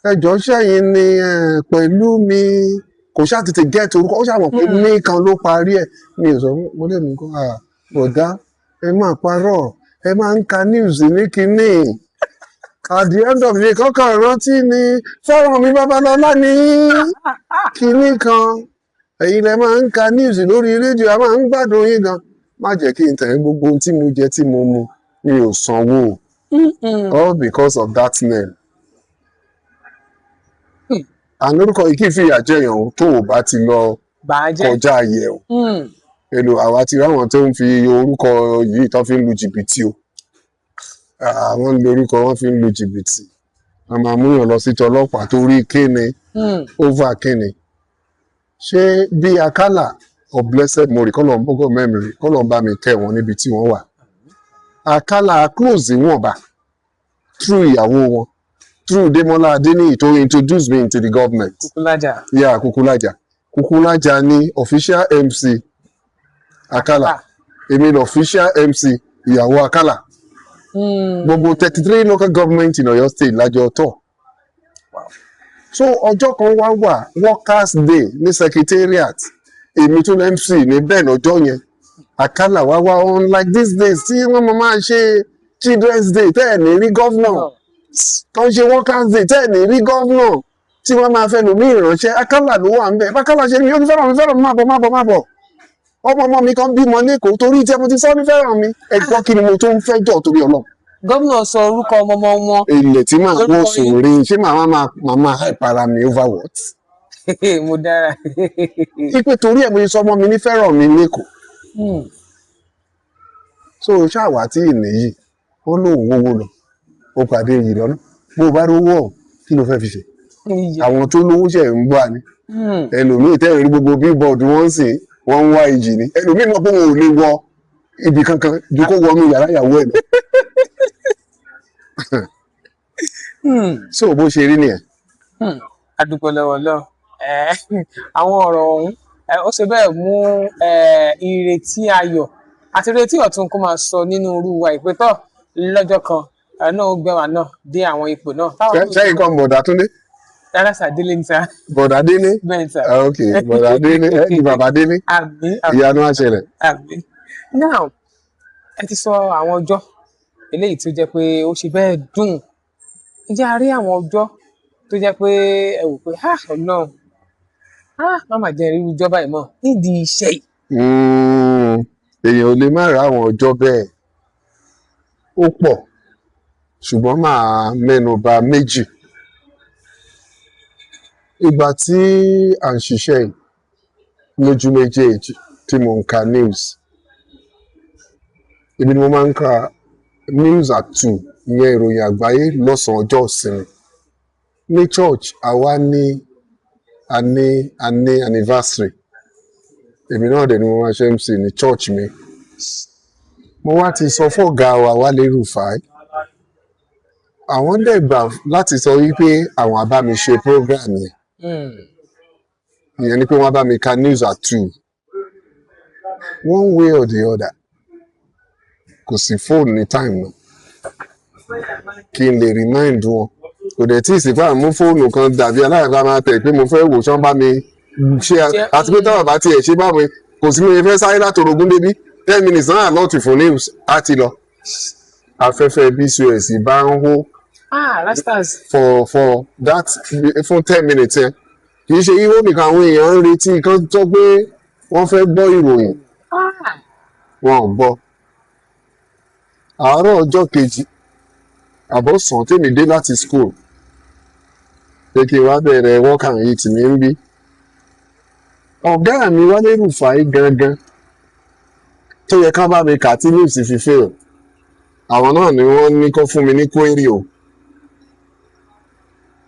Ẹ jọ̀ọ́, ṣẹ́yìn ni pẹ̀lú mi kò ṣáà tètè get orúkọ, ó ṣàmọ̀ pé ní kan ló parí ẹ̀. Mi ò sọ fún mo lè mú kọ́, ah, bọ̀dá, ẹ máa parọ́, ẹ máa ń ka news ní kinní. At the end of the day, kọ́kọ́ rántí ni fẹ́ràn mi Babalọ́lá ní kinní kan. Ẹ̀yin lẹ máa ń ka news lórí rédíò, a máa ń gbádùn yín gan. Má jẹ́ kí n tẹ̀lé gbogbo ohun tí mo jẹ tí mo mu, mi ò sanwó. All because of that name. And orúkọ yìí kì í fìyà jẹyàn o, tó o bá ti lọ Bàájẹ́. kọjá ayé o. Èlò àwa ti ráwọn tó ń fi orúkọ yìí tó fi ń lu jìbìtì o. Àwọn ń lo orúkọ wọn fi ń lu jìbìtì. A máa múyàn lọ sí tọlọ́pàá torí kíni, over kíni. Ṣé bí Akálà of blessed memory, kọ́lọ̀ ń bọ́gọ̀ mẹ́rin, kọ́lọ̀ ń bá mi kẹ́ wọn níbi tí wọ́n wà. Akálà close wọn bá through ìyàwó wọn, through Demola Adeniyi to introduce me into the government. Kúkúlájà. Yeah, Kukulaja. Kukulaja ni official MC Akala. Èmi ni official MC ìyàwó Akala. Gbogbo 33 local government in Oyo State lájọ tọ̀. So ọjọ́ kan wá wà, Workers Day ní secretariat. Èmi tún MC ní bẹ́ẹ̀ lọ́jọ́ yẹn. Akala wá wá, unlike these days tí wọ́n máa máa ṣe Children's Day tẹ́ ẹ̀ ní rí governor, tó ń ṣe Workers Day tẹ́ ẹ̀ ní rí governor, tí wọ́n máa fẹ́ lòmí ìránṣẹ́. Akálà ló wà ń bẹ̀. Akálà ṣe ni yóò ní fẹ́ràn mi, fẹ́ràn mi, má bọ̀, má bọ̀, má bọ̀. Ọmọ ọmọ mi kan bímọ lẹ́kọ̀ọ́ torí tí mo ti sọ ní fẹ́ràn mi. Ẹ gbọ́, kí ni mo tó ń fẹ́ jọ torí Ọlọ́run? Gómìnà sọ orúkọ ọmọ ọmọ wọn. Ilẹ̀ tí màá wọ́n Lórúkọ sùn yín. rí, ṣé màá máa máa hype ara mi over what? Mo dára. Pípé torí ẹ̀ mo ṣe sọ ọmọ mi ní fẹ́ràn mi lẹ́kọ̀ọ́. So ṣáàwá tí ìnìyí wọ́n lóun wówó lọ, ó pàdé yìí lọ́nà. Bó o bá rówó ọ̀hún, kí ló fẹ́ fi ṣe? Iyì. Àwọn tó lówó ṣe ń gbà ní. Ẹlòmíì tẹ́ ẹ̀ rí gbogbo billboard wọ́n sì wọ́n ń wá ìjì ní. Ẹlòmíì mọ̀ pé òun ò lè wọ ibì kankan ju kó wọnú yàrá ìyàwó ẹ̀ lọ. So bó ṣe rí nìyẹn. A dúpẹ́ lọ́wọ́ Ọlọ́run. Àwọn ọ̀rọ̀ ọ̀hún ó ṣe bẹ́ẹ̀ mú ìrètí ayọ̀ àti ìrètí ọ̀tun kó máa sọ nínú irú wa ìpẹ́tọ̀ lọ́jọ́ kan náà ó gbé wa náà dé àwọn ipò náà. Táwọn náà Ṣẹ́yìn kan bọ̀dà Túndé? Rárá sà, Délé ní sà. Bọ̀dà Délé. Bẹ́ẹ̀ sà. Ah, ok, bọ̀dà Délé ẹ ní bàbá Délé. Àmín, àmín. Ìyanu á ṣẹlẹ̀. Àmín. Now, ẹ ti sọ àwọn ọjọ́ eléyìí tó jẹ́ pé ó ṣe bẹ́ẹ̀ dùn. Ǹjẹ́ a rí àwọn ọjọ́ tó jẹ́ pé ẹ wò pé, ah, Ọlọ́run, ah, má mà jẹ́ irú ọjọ́ báyìí mọ́ nídìí iṣẹ́ yìí? Èèyàn ò lè má ra àwọn ọjọ́ bẹ́ẹ̀, ó pọ̀, ṣùgbọ́n máa mẹ́nu bà méjì. Ìgbà tí à ń ṣiṣẹ́ yìí lójú méjèèjì tí mo ń ka news, ibi ni mo máa ń ka news at 2, ìyẹn ìròyìn àgbáyé lọ́sàn-án ọjọ́ ìsinmi. Ní church àwa ní a ní anniversary. Èmi náà dẹ̀ ni mo máa ṣe MC ní church mi. Mo wá ti sọ fún ọ̀gá wa, Wálé Rufai. Àwọn dẹ̀ gbà láti sọ wípé àwọn á bá mi ṣe program yẹn. Ìyẹn ni pé wọ́n á bá mi ka news at 2. One way or the other, kò sí fóònù ní time náà kí n lè remind wọn. Kò dẹ̀ tí ì sí fáwọn mú fóònù kan dàbí aláìka máa tẹ̀ pé mo fẹ́ wò ṣán bá mi ṣe. Àti pé táwọn bá tiẹ̀ ṣe báwo, kò sí mi fẹ́ sáré láti orogún débí, 10 minutes náà lọ́ọ̀tì fún news á ti lọ. Afẹ́fẹ́ BCOS bá ń hó. Ah, rastas. For that, fún 10 minutes yẹn, kì í ṣe yíwó nìkan, àwọn èèyàn ń retí kán tó pé wọ́n fẹ́ gbọ́ ìròyìn. Wọn ò gbọ́. Àárọ̀ ọjọ́ kejì àbọ̀sán tèmi dé láti school pé kí n wá bẹ̀rẹ̀ work and eat mi ń bí, ọ̀gá mi Wálé Rufai gangan Tó yẹ ká bá mi kà tí news fi fail, àwọn náà ni wọ́n ní kó fún mi ní query o.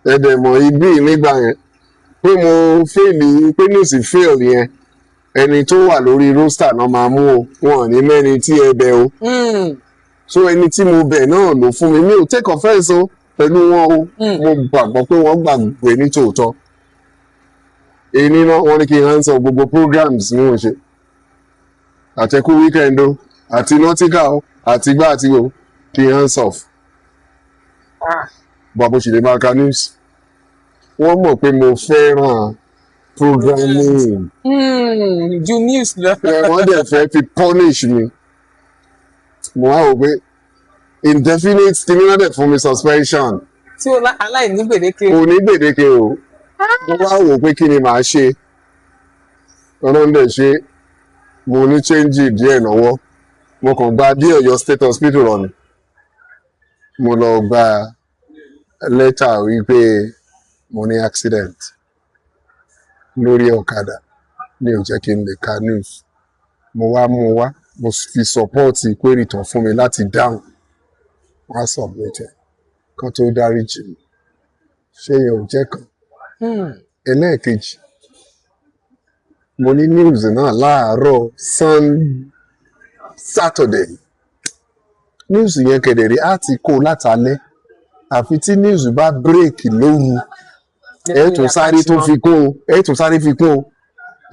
Ẹ dẹ̀ mọ̀ ibí nígbà yẹn pé mo fail, pé news fail yẹn, ẹni tó wà lórí roster náà máa mú o, wọn ò ní mẹ́ni tí ẹ bẹ̀ o. So ẹni tí mo bẹ̀ náà ló fún mi. Mi ò take offence o pẹ̀lú wọn o. Mo gbàgbọ́ pé wọ́n gbàgbé ní tòótọ́. Èyí náà, wọ́n ní kí n answer gbogbo programs ní wọ́n ṣe, àtẹkù weekend o, àti nautical o, àti gbá àti o, kí n hands off. Bó bó ṣe lè máa ka news, wọ́n mọ̀ pé mo fẹ́ràn programming Ju news lọ. Wọ́n dẹ̀ fẹ́ fi punish mi. Mo wá wò pé indefinite kí ni wọ́n dẹ̀ fún mi, suspension. Tí o aláìní gbèdéke. Kò ní gbèdéke o. Mo wá wò pé kí ni màá ṣe. Ọlọ́run dẹ̀ ṣe, mo ní change díẹ̀ lọ́wọ́. Mo kàn gba dé Ọ̀yọ́ State Hospital lọ ni. Mo lọ gba lẹ́tà wípé mo ní accident lórí ọ̀kadà, ní ò jẹ́ kí n lè ka news. Mo wá mú un wá, mo fi support query tán fún mi láti dáhùn. Wọ́n á submit ẹ̀ kán tó dáríjì mi. Ṣé yẹn ò jẹ́ kan? Ẹlẹ́ẹ̀kejì, mo ní news náà láàárọ̀ Saturday. News yẹn kẹ̀dẹ̀rẹ́ á ti kó látàlẹ́, àfi tí news bá break lóru, ẹ tún sáré tó fi kún o, ẹ tún sáré fi kún o.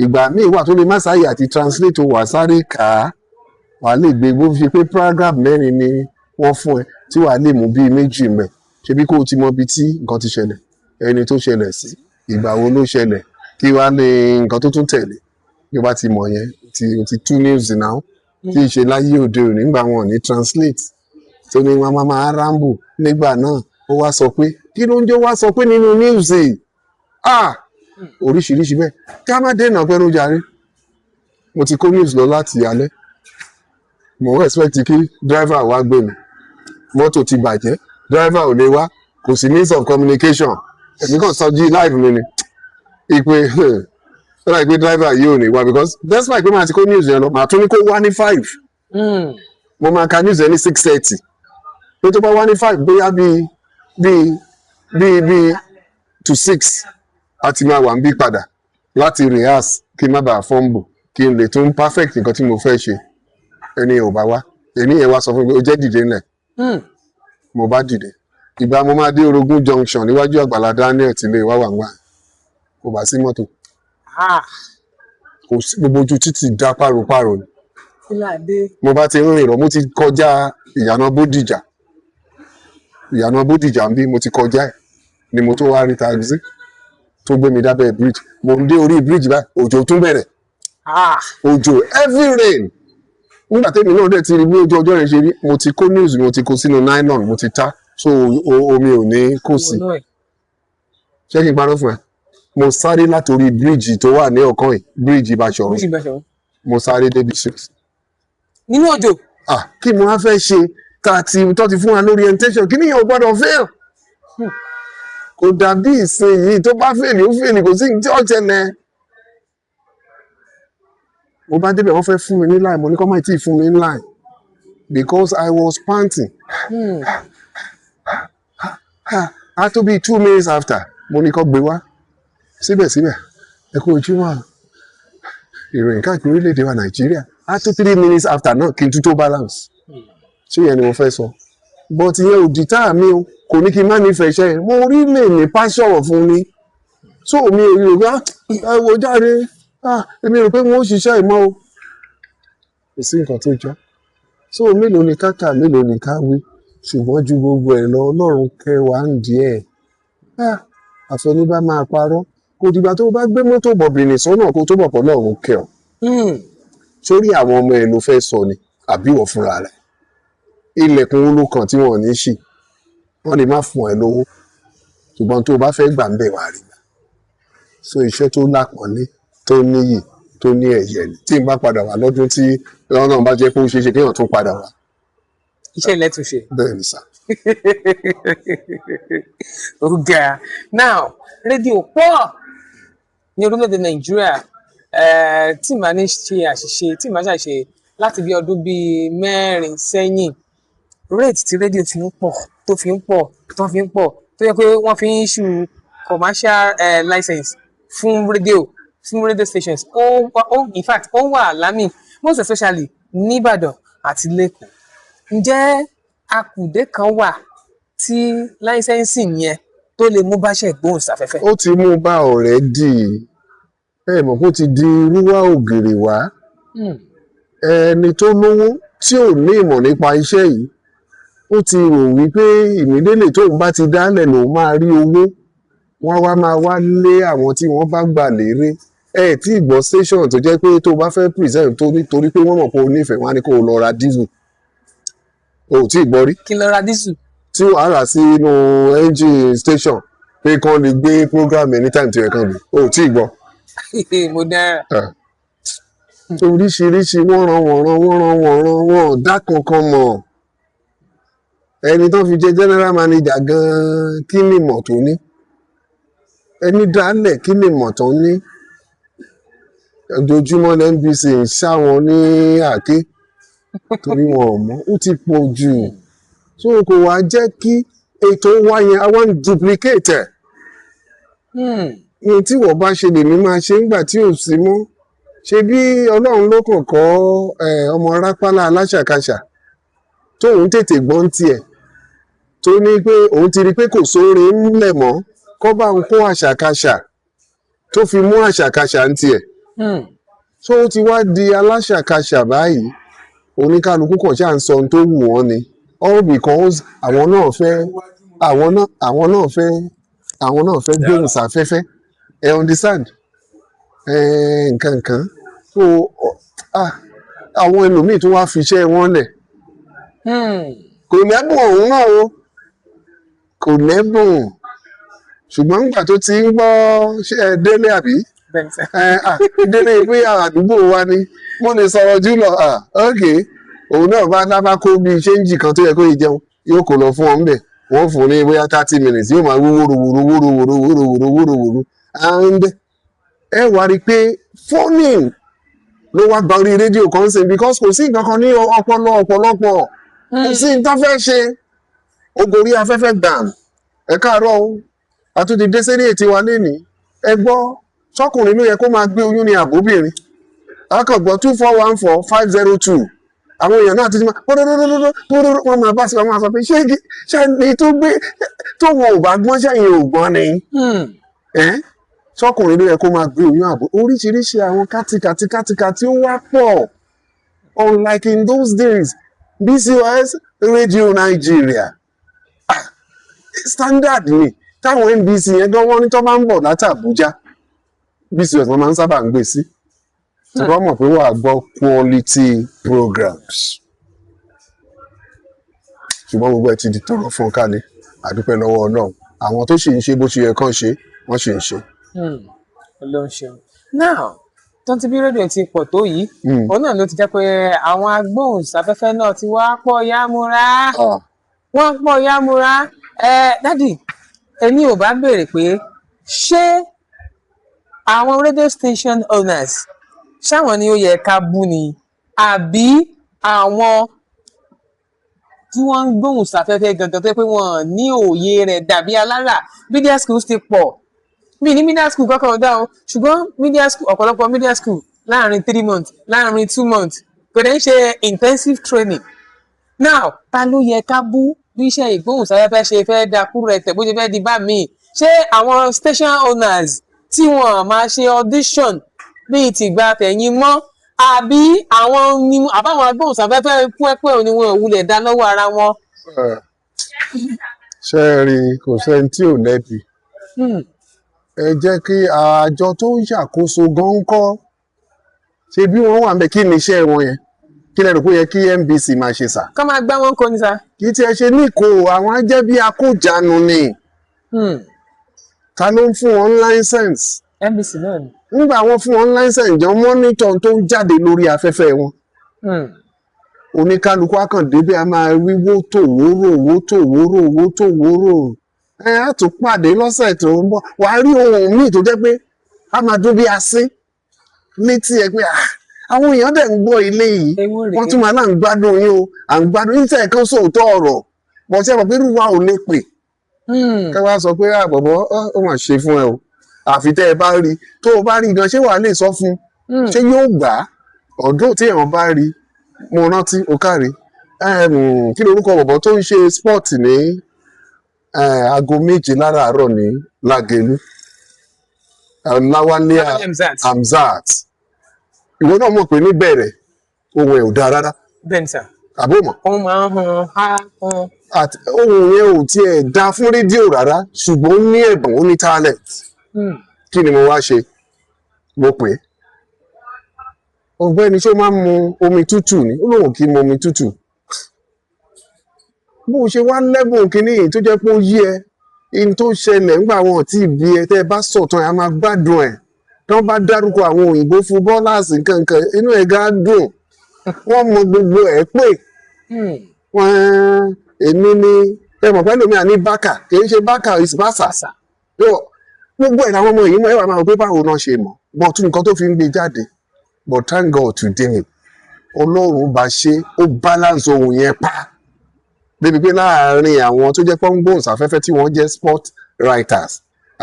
Ìgbà míì wà tó lè má sáyè àti translate o, wà sáré kà á, wà lè gbé bó fi pé paragraph mẹ́rin ni wọ́n fún ẹ, tí wàá lè mú bíi méjì mẹ́. Ṣebí kó o ti mọ ibi tí nǹkan ti ṣẹlẹ̀, ẹni tó ṣẹlẹ̀ sí, ìgbà wo ló ṣẹlẹ̀, kí wàá ní nǹkan tó tún tẹ̀lé. Bí o bá ti mọ̀ yẹn, o ti tú news now. Tí ì ṣe láyé òde òní, nígbà wọn ò ní translate, tó ní wọn máa ramble nígbà náà. Ó wá sọ pé kí ló ń jẹ́, wá sọ pé nínú news yìí, ah, oríṣiríṣi bẹ́ẹ̀. Ká má dènà pẹ́rú jàre. Mo ti kó news lọ láti alẹ́. Mo ń expect kí driver wá gbé mi. Mọ́tò ti bàjẹ́, driver ò lè wá, kò sí means of communication. Èmi kàn sọ jí live mi ni ìpè ó dàbí pé driver yìí ò ní wá, because despite pé màá ti kó news yẹn lọ, màá tún ní kó wá ní 5. Mo máa ka news yẹn ní 6:30, pé tó bá wá ní 5, bóyá bíi to 6, a ti máa wà ń bí padà láti rehearse, kí n má bàa fumble, kí n lè tún perfect nǹkan tí mo fẹ́ ṣe. Ẹni ò bá wá, èmi yẹn wá sọ fún mi pé ó jẹ́ dìde ńlẹ̀. Mo bá dìde. Ìgbà mo máa dé Orogún Junction níwájú Àgbàlá Daniel tí ilé wa wà ń wà, kò bá sí mọ́tò. Kò sí, gbogbo ojú títì dá páropáro ni. Kí là dé? Mo bá ti ń rìn lọ, mo ti kọjá ìyànà Bódìjà, ìyànà Bódìjà ń bí, mo ti kọjá ẹ̀ ni mo tó wá rí taxi tó gbé mi dábẹ́ bridge. Mo ń dé orí bridge báyìí, òjò tún bẹ̀rẹ̀. Òjò, heavy rain. Nígbà tẹ́mi náà dẹ̀ ti rí bí ojú ọjọ́ yẹn ṣe rí, mo ti kó news, mo ti kó sínú nylon, mo ti ta so omi ò ní kó sí. Wọnú ẹ̀. Ṣé kí n parọ́ fún ẹ? Mo sáré látòrí bridge tó wà ní ọ̀kan yìí, bridge Ìbáṣọ̀run. Bíríìjì Ìbáṣọ̀run. Mo sáré débi 6. Nínú òjò. Ah, kí mo wá fẹ́ ṣe, tá a ti tó ti fún wa lórí orientation, kí nìyẹn ò gbọ́dọ̀ fail. Kò dàbí ìsinyìí, tó bá fail, ó fail, kò sí ní tí ó ṣẹlẹ̀. Mo bá débẹ̀, wọ́n fẹ́ fún mi ní line. Mo ní kọ́ máa tí ì fún mi ní line because I was panting. Á tó bíi 2 minutes after, mo ní kó gbé wá. Síbẹ̀síbẹ̀, ẹ kú ojúmọ́, ìròyìn káàkiri orílẹ̀-èdè wa Nàìjíríà. Á tó 3 minutes after náà kí n tún tó balance. Ṣé ìyẹn ni mo fẹ́ sọ? But ìyẹn ò dìtà mi o, kò ní kí n má nífẹ̀ẹ́ iṣẹ́ yẹn. Mo rí lè ní passion fún mi, so mi ò rí o pé, ẹ wo jáde, èmi rò pé wọ́n ó ṣiṣẹ́ ìmọ̀ o. Kò sí nǹkan tó jọ. So mélòó ni ká kà, mélòó ni ká wí? Ṣùgbọ́n ju gbogbo ẹ̀ lọ, Ọlọ́run kẹwàá ń díẹ̀. Àfẹni bá máa parọ́, kò dìgbà tó o bá gbé mọ́tò bọ̀bìnrin sọ́nà kó tó bọ̀ pọ̀ lọ́run kẹ ọ́. Sórí àwọn ọmọ ẹ̀ ló fẹ́ sọ ni, àbí wọ̀ fúnra rẹ̀? Ilẹ̀kùn wo ló kàn tí wọ́n ò ní ṣì? Wọ́n lè má fún ẹ lówó, ṣùgbọ́n tó o bá fẹ́ gbà ń bẹ̀, wá rí gbà. So iṣẹ́ tó lápọ̀nlé, tó níyì, tó ní ẹ̀yẹ ni. Tí n bá padà wá lọ́dún tí Ọlọ́run bá jẹ́ pé ó ṣeé ṣe kéèyàn tún padà wá. Iṣẹ́ ilẹ̀ tún ṣe. Bẹ́ẹ̀ ni sà. Ó ga. Now, rédíò pọ̀ ní orílẹ̀-èdè Nàìjíríà. Tí màá ní ṣe àṣìṣe, tí màá ṣàṣe Láti bí ọdún bíi 4 sẹ́yìn, rate tí rédíò fi ń pọ̀, tó fi ń pọ̀, tó fi ń pọ̀, tó yẹ pé wọ́n fi ń issue commercial license fún radio stations, ó in fact ó wà alarming, most especially nìbàdàn àti lẹ́kọ̀ọ́. Ǹjẹ́ akùdé kan wà tí licensing yẹn tó lè mú báṣẹ́ ìgbóhùnsáfẹ́fẹ́? Ó ti mú bá already. Ẹ mọ̀ kó ti di rúwá ògiri wá. Ẹni tó lówó tí ò ní ìmọ̀ nípa iṣẹ́ yìí, ó ti rò wípé ìmídélè tóun bá ti dálẹ̀ lòun máa rí owó. Wọ́n wá máa wá lé àwọn tí wọ́n bá gbà léré. Ẹ tí ì gbọ́ station tó jẹ́ pé tó bá fẹ́ present tó nítorí pé wọ́n mọ̀ pé o nífẹ̀ẹ́, wọ́n á ní kó o lọ ra diesel. O ò tí ì gbọ́ rí? Kí n lọ ra diesel? Tí wàá rà sínú engine station pé kán lè gbé program anytime tí ẹ kàn lè. O ò tí ì gbọ́? Mo dára. Oríṣiríṣi wọ́nran wọ̀nran wọ́nran wọ̀nran, wọn ò dá kankan mọ̀. Ẹni tó fi jẹ general manager gan-an, kí ni ìmọ̀ tó ní? Ẹni dálẹ̀, kí ni ìmọ̀ tó ní? Ojoojúmọ́ ní NBC ń ṣá wọn ní àáké torí wọn ò mọ̀. Ó ti pọ̀ jù, so kò wá jẹ́ kí ètò wa yẹn a wá ń duplicate ẹ̀. Ohun tí wọ́n bá ṣe lèmi máa ṣe ńgbà tí ò sí mọ́. Ṣe bí Ọlọ́run ló kàn kọ́ ọmọ rápálá aláṣàkáṣà tóun tètè gbọ́n tiẹ̀, tó ní pé òun ti rí i pé kò sóore ńlẹ̀ mọ́, kọ́ bá ń kó àṣàkáṣà, tó fi mú àṣàkáṣà ń tiẹ̀. So ó ti wá di aláṣàkáṣà báyìí. Oníkálukú kàn ṣáà ń sọ ohun tó wù wọ́n ni, all because àwọn náà fẹ́ gbóhùn sáfẹ́fẹ́. Ẹ understand ẹ nǹkan kan. So àwọn ẹlòmíì tó wá fi iṣẹ́ wọn lẹ̀, kò lẹ́bùn òun náà o, kò lẹ́bùn, ṣùgbọ́n nígbà tó ti ń gbọ́, ṣé ẹ délé àbí? Bẹ́ẹ̀ sir. Ẹ délé pé àdúgbò wa ni mo lè sọ̀rọ̀ jù lọ. Ok, òun náà bá lábá kó bíi change kan tó yẹ kó yẹ jẹun, yóò kó lọ fún ọ ńbẹ̀, wọ́n fún un ní bóyá 30 minutes, yóò máa wí wóru wóru wóru wóru wóru wóru wóru wóru, and ẹ wá rí i pé phoning ló wá gba orí rédíò kan ṣe, because kò sí nǹkan kan ní ọpọlọ ọ̀pọ̀lọpọ̀, kò sí nǹkan fẹ́ ṣe. Ó gorí afẹ́fẹ́ gbàm. Ẹ káàárọ̀ o, àtúntì dé sérí ètí wa lénìí. Ẹ gbọ́, sọkùnrin ló yẹ kó máa gbé oyún ní àbóbìnrin? Akọ̀gbọ́ 2414502. Àwọn èèyàn náà ti ti máa pọ́dọ́dọ́dọ́dọ́ pọ́dọ́dọ́, wọ́n máa bá sí, wọn máa sọ pé ṣé ẹni tó gbé tó wọn ò bá gbọ́n, sẹ́yìn ò gbọ́n ni? Ẹ́ sọkùnrin ló yẹ kó máa gbé oyún àbò? Oríṣiríṣi àwọn kátikàti kátikàti ó wá pọ̀, unlike in those days. BCOS Radio Nigeria, standard ni. Táwọn NBC yẹn gan, wọ́n ní tó bá ń bọ̀ láti Àbújá, BCOS wọn máa ń sábà ń gbé sí tí wọ́n mọ̀ pé wàá gbọ́ quality programs. Ṣùgbọ́n gbogbo ẹ̀ ti di tọrọ fún kálí. Àdúpẹ́ lọ́wọ́ Ọlọ́run, àwọn tó sì ń ṣe bó ṣe yẹ kán ṣe, wọ́n sì ń ṣe. Ọlọ́run ṣeun. Now, tó ti bí rédíò ti pọ̀ tó yìí, òun náà ló ti jẹ́ pé àwọn agbóhùnsáfẹ́fẹ́ náà ti wá pọ̀ yámúra. Wọ́n pọ̀ yámúra. Ẹ daddy, èmi ò bá béèrè pé ṣé àwọn radio station owners ṣáwọn ni ó yẹ ká bú ni, àbí àwọn tí wọ́n ń gbóhùn sáfẹ́fẹ́ gangan tó yẹ pé wọ́n ní òye rẹ̀ dàbí alára? Media schools ti pọ̀. Bí ní media school kọ́kọ́ ọ̀dá o, ṣùgbọ́n media school, ọ̀pọ̀lọpọ̀ media school láàrin 3 months, láàrin 2 months, kò dẹ̀ ń ṣe intensive training. Now, ta ló yẹ ká bú bí iṣẹ́ ìgbóhùnsáfẹ́fẹ́ ṣe fẹ́ dakú rẹ̀ tẹ̀, bó ṣe fẹ́ di bá mi? Ṣé àwọn station owners tí wọ́n máa ṣe audition bíi tìgbà tẹ̀yìn mọ́, àbí àwọn ni, àbáwọn agbóhùnsáfẹ́fẹ́ pẹ́pẹ́ ni wọn ò wulẹ̀ dá lọ́wọ́ ara wọn? Ṣé ẹ rí i, kò sẹ́ni tí ò lẹ́bi. Ẹ jẹ́ kí àjọ tó ń ṣàkóso gan kọ́ ṣe bí wọ́n wà ń bẹ. Kí ni iṣẹ́ wọn yẹn? Kí lẹ rò pé ó yẹ kí NBC máa ṣe sà? Kọ́ máa gbá wọn kó ní sa. Kì í tiẹ̀ ṣe ní ìkó, àwọn á jẹ́ bí akójànù ni. Ta ló ń fún wọn license? NBC náà ni. Nígbà wọ́n fún wọn license, jọ monitor tó ń jáde lórí afẹ́fẹ́ wọn. Oníkálukú akàndébí a máa wí wótò wóró wótò wóró wótò wóró. Ẹ á tún pàdé lọ́sẹ̀ tó ń bọ̀. Wàá rí ohun míì tó jẹ́ pé a máa dún bí asín létí ẹ pé Àwọn èèyàn dẹ̀ ń gbọ́ ilé yìí, Ewo rèé. wọ́n tún máa náà ń gbádùn yín o, à ń gbádùn yín tẹ̀ kán sóòótọ́ ọ̀rọ̀ bọ̀ tí ẹ mọ̀ pé irú wa ò lè pè ká wá sọ pé àbọ̀bọ̀ ó mà ṣe fún ẹ o, àfi tẹ́ ẹ bá rí. Tó o bá rí gan, ṣé wàá lè sọ fún un? Ṣé yóò gbà á? Ọ̀dọ́ tí èèyàn bá rí, mo rántí o káre, kí lorúkọ bọ̀bọ̀ tó ń ṣe sport ní aago 7 láràárọ̀ ní Lágelú, Ọláwálé Hamzat. Hamzat. Ìwọ náà mọ̀ pé níbẹ̀rẹ̀ ohun ẹ̀ ò dáa rárá. Bẹ́ẹ̀ni sà. Àbó mọ̀? Wọ́n máa ń han ha han. Àti ohun yẹn ò tiẹ̀ dáa fún rédíò rárá, ṣùgbọ́n ó ní ẹ̀bùn, ó ní talent. Kí ni mo wá ṣe? Mo pè é, ọ̀gbẹ́ni, ṣé ó máa ń mu omi tútù ni? Ó lóun kì í mu omi tútù. Bó o ṣe wá lẹ́bùn kínní yìí tó jẹ́ pé ó yí ẹ in tó ṣẹlẹ̀ ńgbà wọn ò tí ì bí ẹ, tẹ́ ẹ bá sọ̀tàn ẹ á máa gbádùn ẹ̀. Tí wọ́n bá dárúkọ àwọn òyìnbó footballers nǹkan, inú ẹ̀ gan á dùn. Wọ́n mọ gbogbo ẹ̀ pé wọ́n èmi ni ẹ mọ̀ pẹ́lú mi àní bákà, kì í ṣe bákà, is bàṣà. Bàṣà. Yóò gbogbo ẹ̀ làwọn ọmọ yìí mọ̀. Ẹ wà máa wò pé báwo náà ṣe mọ̀, but nǹkan tó fi ń gbé jáde. But thank God today, Ọlọ́run bá ṣe, ó balance ohun yẹn pa débi pé láàárín àwọn tó jẹ́ pọ́ngbóhùnsáfẹ́fẹ́ tí wọ́n jẹ́ sport writers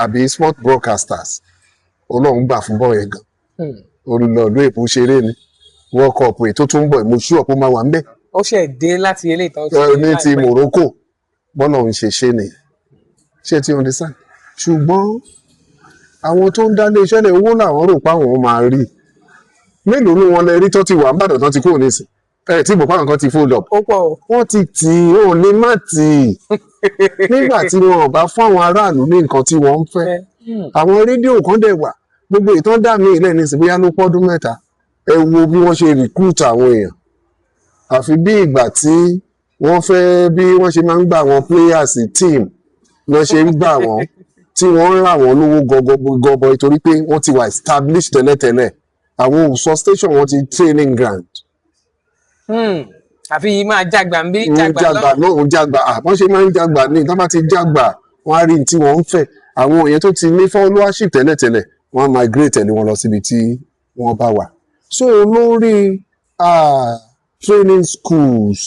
àbí sport broadcasters, Ọlọ́run gbà fún bọ́ọ̀ yẹn gan. Ó lọ ìlú èbó ṣeré ni. World Cup èyí tó tún ń bọ̀, mo ṣú ọ̀pọ̀ máa wà ń bẹ̀. Ó ṣe dé láti ilé ìtàn. Ní ti Morocco, bọ́lá òun ṣe ṣe nìyẹn. Ṣé ti understand? Ṣùgbọ́n àwọn tó ń dá ilé iṣẹ́ lẹ̀, owó làwọn rò páwọn máa rí. Mélòó ní wọn lè rí tó ti wà ń bàdàn tó ti kúrò nísìn ẹ, tí ìbò kan ti fold up? Ó pọ̀ o. Wọ́n ti tì í, ó lè má tì í nígbà tí wọn ò bá fún àwọn aráàlú ní nǹkan tí wọ́n ń fẹ́. Àwọn rédíò kan dẹ̀ wà, gbogbo ìtàn dà mí ilẹ̀ ní ìsìn, bóyá ló pọ́dún 3. Ẹ wo bí wọ́n ṣe recruit àwọn èèyàn, àfi bí ìgbà tí wọ́n fẹ́, bí wọ́n ṣe máa ń gbà àwọn players team lọ́ ṣe ń gbà wọ́n, tí wọ́n ń rà wọ́n lówó gọbọi torí pé wọ́n ti wà established tẹ́lẹ̀tẹ́lẹ̀. Àwọn òsọ station wọn ti training ground. Àfi yìí máa jágbà ń bí ń jágbà jágbà lọ́wọ́. náà ń jágbà, wọ́n ṣe máa ń jágbà ní tọ́ bá ti jágbà, wọ́n á rí ní tí wọ́n ń fẹ́. Àwọn èèyàn tó ti ní followership tẹ́lẹ̀tẹ́lẹ̀, wọ́n á migrate tẹ̀lé wọn lọ síbi tí wọ́n bá wà. So lórí training schools,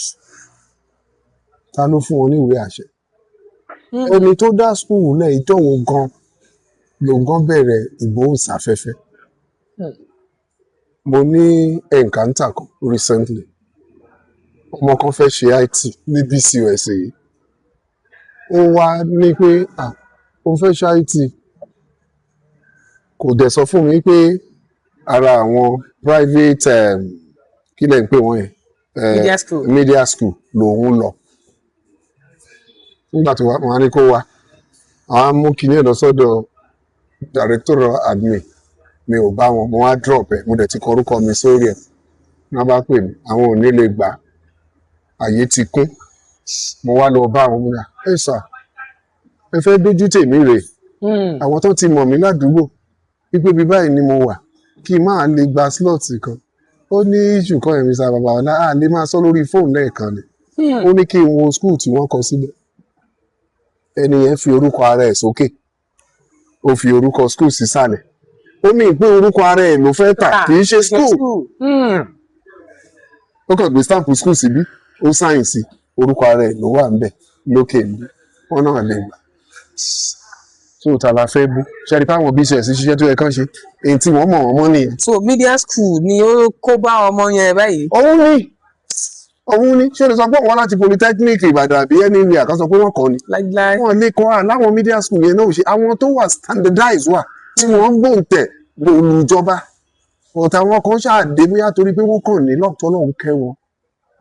ta ló fún wọn ní ìwé àṣẹ? Ẹni tó dá school lẹ̀, ìjọ́ wo gan ló gan bẹ̀rẹ̀ ìgbóhùnsáfẹ́fẹ́? Mo ní encounter kan recently. Ọmọ kan fẹ́ ṣe IT ní BCOS yìí. Ó wá ní pé ó fẹ́ ṣe IT, kò dẹ̀ sọ fún mi pé ara àwọn private kí lẹ̀ ń pè wọ́n yẹn? Media school. Media school lòun lọ. Nígbà tó wá, wọn á ní kó wá, àwọn á mú kinní ẹ̀ lọ sọ́dọ̀ director admin. Mi ò bá wọn, mo wá drop ẹ̀, mo dẹ̀ ti kọ orúkọ mi sórí ẹ̀. Wọ́n bá pè mí, àwọn ò ní lè gbà, àyè ti kún. Mo wá lọ bá àwọn múra ẹ, sà, ẹ fẹ́ dójú tèmi rè. Àwọn tó ti mọ̀ mí ládùúgbò wípé bí báyìí ni mo wà, kí n máa lè gba slot kan. Ó ní issue kan, ẹ̀mí sa bàbá ọ̀la á lè máa sọ lórí fóònù lẹ́ẹ̀kan ni. Ó ní kí n wo school tí wọ́n kọ síbẹ̀. Ẹni yẹn fi orúkọ ara ẹ̀ sókè, ó fi orúkọ school sísàlẹ̀. Ó ní pé orúkọ ara ẹ̀ ló fẹ́ tà, kì í ṣe school. Ó kàn gbé stamp school síbí, ó sign sí, orúkọ ara ẹ̀ ló wà ńbẹ̀ lókè níbí. Wọ́n náà lè gbà tó ta la fẹ́ bú ṣe fáwọn BCS ṣiṣẹ́ tó yẹ kán ṣe, èyí tí wọ́n mọ̀ wọ́n mọ́ nìyẹn. So media school ni ó kó bá ọmọ yẹn báyìí. Òun ni, òun ni. Ṣé o lè sọ pé wọ́n láti Polytechnic Ìbàdàn àbí anywhere kan sọ pé wọ́n kọ́ ni? Láíláí. Wọ́n lè kọ́ láwọn media school yẹn náà ò ṣe. Àwọn tó wà standardized wà tí wọ́n ń gbòǹtẹ̀ olùjọba, but àwọn kan ṣáàdé bóyá torí pé wọ́n kàn ní lọ́tọ́ lọ́hún kẹ́ wọn,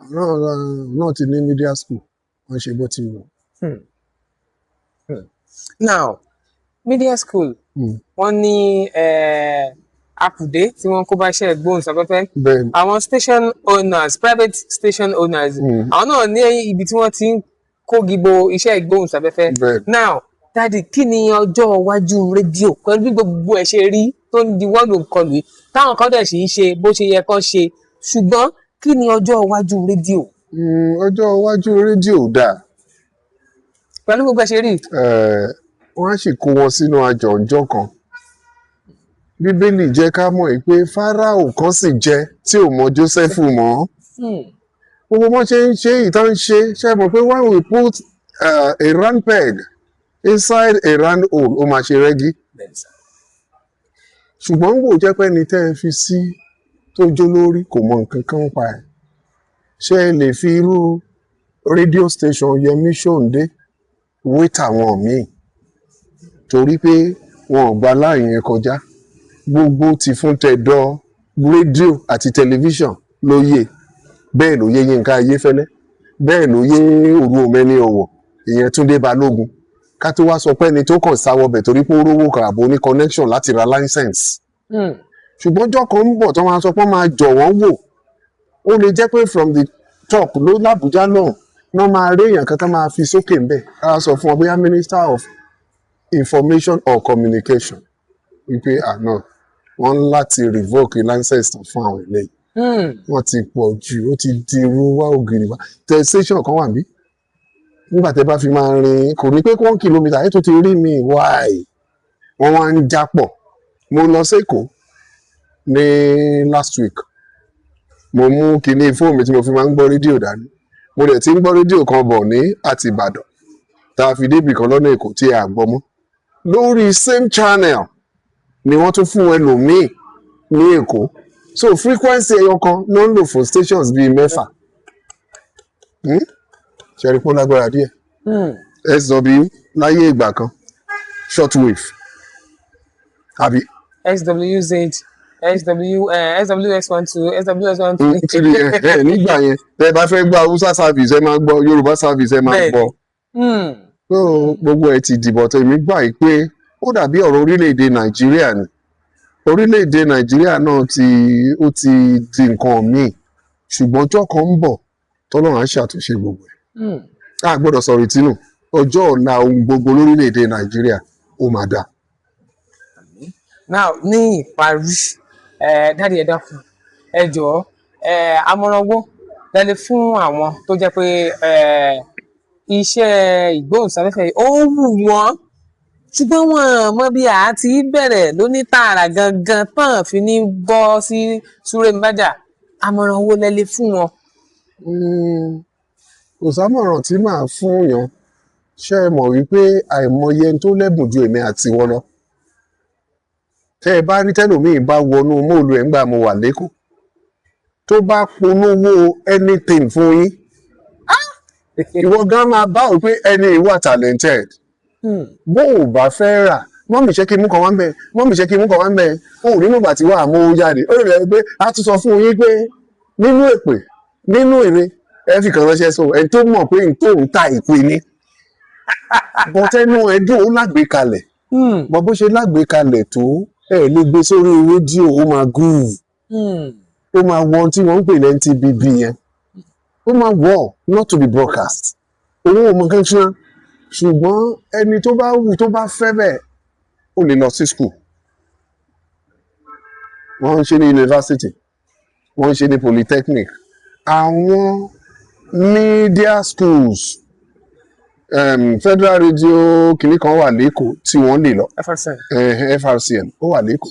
àwọn náà ti ní media school, wọ́n ṣe bó ti wù. Now, media school, wọ́n ní akùdé tí wọ́n kó bá iṣẹ́ ìgbóhùnsáfẹ́fẹ́. Bẹ́ẹ̀ni. Àwọn station owners, private station owners, àwọn náà ní ibi tí wọ́n ti ń kógi bo iṣẹ́ ìgbóhùnsáfẹ́fẹ́. Bẹ́ẹ̀ni. Now, daddy, kí ni ọjọ́ iwájú rédíò pẹ̀lú bí gbogbo ẹ̀ ṣe rí tó ń di wọ́ọ̀lù nǹkan lù yìí, táwọn kan dẹ̀ sì ń ṣe bó ṣe yẹ kán ṣe, ṣùgbọ́n kí ni ọjọ́ iwájú rédíò? Ọjọ́ iwájú rédíò dáa. Pẹ̀lú gbogbo ẹ̀ ṣe rí. Wọ́n á sì kó wọn sínú àjọ̀njọ́ kan. Bíbélì jẹ́ ká mọ̀ pé Fáráò kan sì jẹ tí ò mọ Jósẹ́fù mọ́. Gbogbo wọn ṣe ń ṣe ìtàn ṣe ṣe mọ̀ pé when we put a round peg inside a round hole, ó máa ṣe rẹ́gí. Bẹ́ẹ̀ni sà. Ṣùgbọ́n wò jẹ́ pé ẹni tẹ́ ẹ fi sí tó jó lórí kò mọ nǹkan kan pa ẹ̀, ṣé ẹ lè fi irú radio station Yẹmí Ṣóǹdé wé tàwọn míì? Torí pé wọn ò gba láàyè yẹn kọjá. Gbogbo ti fún tẹ̀dọ̀ rédíò àti tẹlifíṣàn ló yé, bẹ́ẹ̀ ló yé Yínká Ayéfẹ́lẹ́, bẹ́ẹ̀ ló yé Òru Òmẹ́ni Ọ̀wọ̀, ìyẹn Túndé Balógun, ká tó wá sọ pé ẹni tó kàn sáwọ́ bẹ̀ torí pé ó rówó kan àbò ní connection láti ra license. Ṣùgbọ́n ọjọ́ kan ń bọ̀ tó máa sọ pé wọ́n máa jọ̀ wọ́n wò. Ó lè jẹ́ pé from the top ló l'Àbújá náà náà máa rí èèyàn kan tó máa fi sókè ńbẹ̀, á sọ fún ọ bóyá Minister of Information or Communication wípé àná wọ́n ń láti revoke license tán fún àwọn eléyìí. Wọ́n ti pọ̀ jù, ó ti di irú wá ògiri wá. Tẹ station kan wà bí nígbà tẹ bá fi máa rin kò ní pé 1 kilometre ẹ tó ti rí mi. Why wọ́n wá ń jápọ̀? Mo lọ sÉkòó ní last week, mo mú kinní fóònù mi tí mo fi máa ń gbọ́ rédíò dání. Mo dẹ̀ ti ń gbọ́ rédíò kan bọ̀ ní àti Ìbàdàn tá a fi débì kan lọ́nà Èkó tí a gbọ́ mọ́. Lórí same channel ni wọ́n tún fún ẹlòmíì ní Èkó. So frequency ẹyọ kan ló ń lò fún stations bíi mẹ́fà. Ṣe rí pé ó lágbára díẹ̀? SW láyé ìgbà kan, shortwave, àbí? SWZ, SW, SWX12, SWX13. Three, ẹ nígbà yẹn, tẹ bá fẹ́ gbọ́ Hausa service, ẹ máa gbọ́ Yorùbá service, ẹ máa gbọ́. So gbogbo ẹ ti dìbò. Tèmi gbà yìí pé ó dàbí ọ̀rọ̀ orílẹ̀-èdè Nàìjíríà ni. Orílẹ̀-èdè Nàìjíríà náà ti ó ti di nǹkan míì, ṣùgbọ́n ọjọ́ kan ń bọ̀ tọ́lọ́run á ṣàtúnṣe gbogbo ẹ̀. A gbọ́dọ̀ sọ̀rọ̀ ìtinú ọjọ́ ọ̀la ohun gbogbo lórílẹ̀-èdè Nàìjíríà, ó máa dáa. Now, ní ìparí ẹ, daddy, ẹ dákun, ẹ jọ̀ọ́, ẹ àmọ̀ràn wo lẹ lè fún àwọn tó jẹ́ pé iṣẹ́ ìgbóhùnsáfẹ́fẹ́ yìí ó wù wọ́n, ṣùgbọ́n wọn mọ bí a ti bẹ̀rẹ̀ lóní tààrà gangan tán fi ní bọ́ sí súré mbájà? Àmọ̀ràn wo lẹ lè fún wọn? Kò sámọ̀ràn tí màá fún yàn. Ṣé ẹ mọ̀ wípé àìmọye ẹni tó lẹ́bùn ju èmi àti wọn lọ? Tẹ́ ẹ bá rí tẹ́lòmíì bá wọnú móòlù ẹ̀ ńgbà mo wà lÉkòó, tó bá polówó anything fún yín, ìwọ gan máa bá òun pé ẹni ìwà talented. Bó o bá fẹ́ rà, "Mummy, ṣé kí n mú kan wá ń bẹ̀? Mummy, ṣé kí n mú kan wá ń bẹ̀?" O ò ní mọ̀gbà tí wàá mú jáde. Ó lè rẹ̀ pé a tún sọ fún yín pé nínú èpè, nínú èrè, ẹ fi kàn ránṣẹ́ sọ ẹni tó mọ̀ pé n tó ń ta ìpè ní bọ́tẹ́nu ẹ̀dùn ó lágbèékalẹ̀. Bọ́ bó ṣe lágbèékalẹ̀ tó, ẹ lè gbé sórí rédíò, ó máa groove, ó máa wọ ohun tí wọ́n ń pè ní NTBB yẹn, ó máa wọ̀ not to be broadcast. Owó ò mọ kankan, ṣùgbọ́n ẹni tó bá wù, tó bá fẹ́ bẹ́ẹ̀, ó lè lọ sí school. Wọ́n ń ṣe ní university, wọ́n ń ṣe ní polytechnic, àwọn media schools, federal radio kìnnì kan wà lÉkòó tí wọ́n lè lọ. FRCN. FRCN ó wà lÉkòó,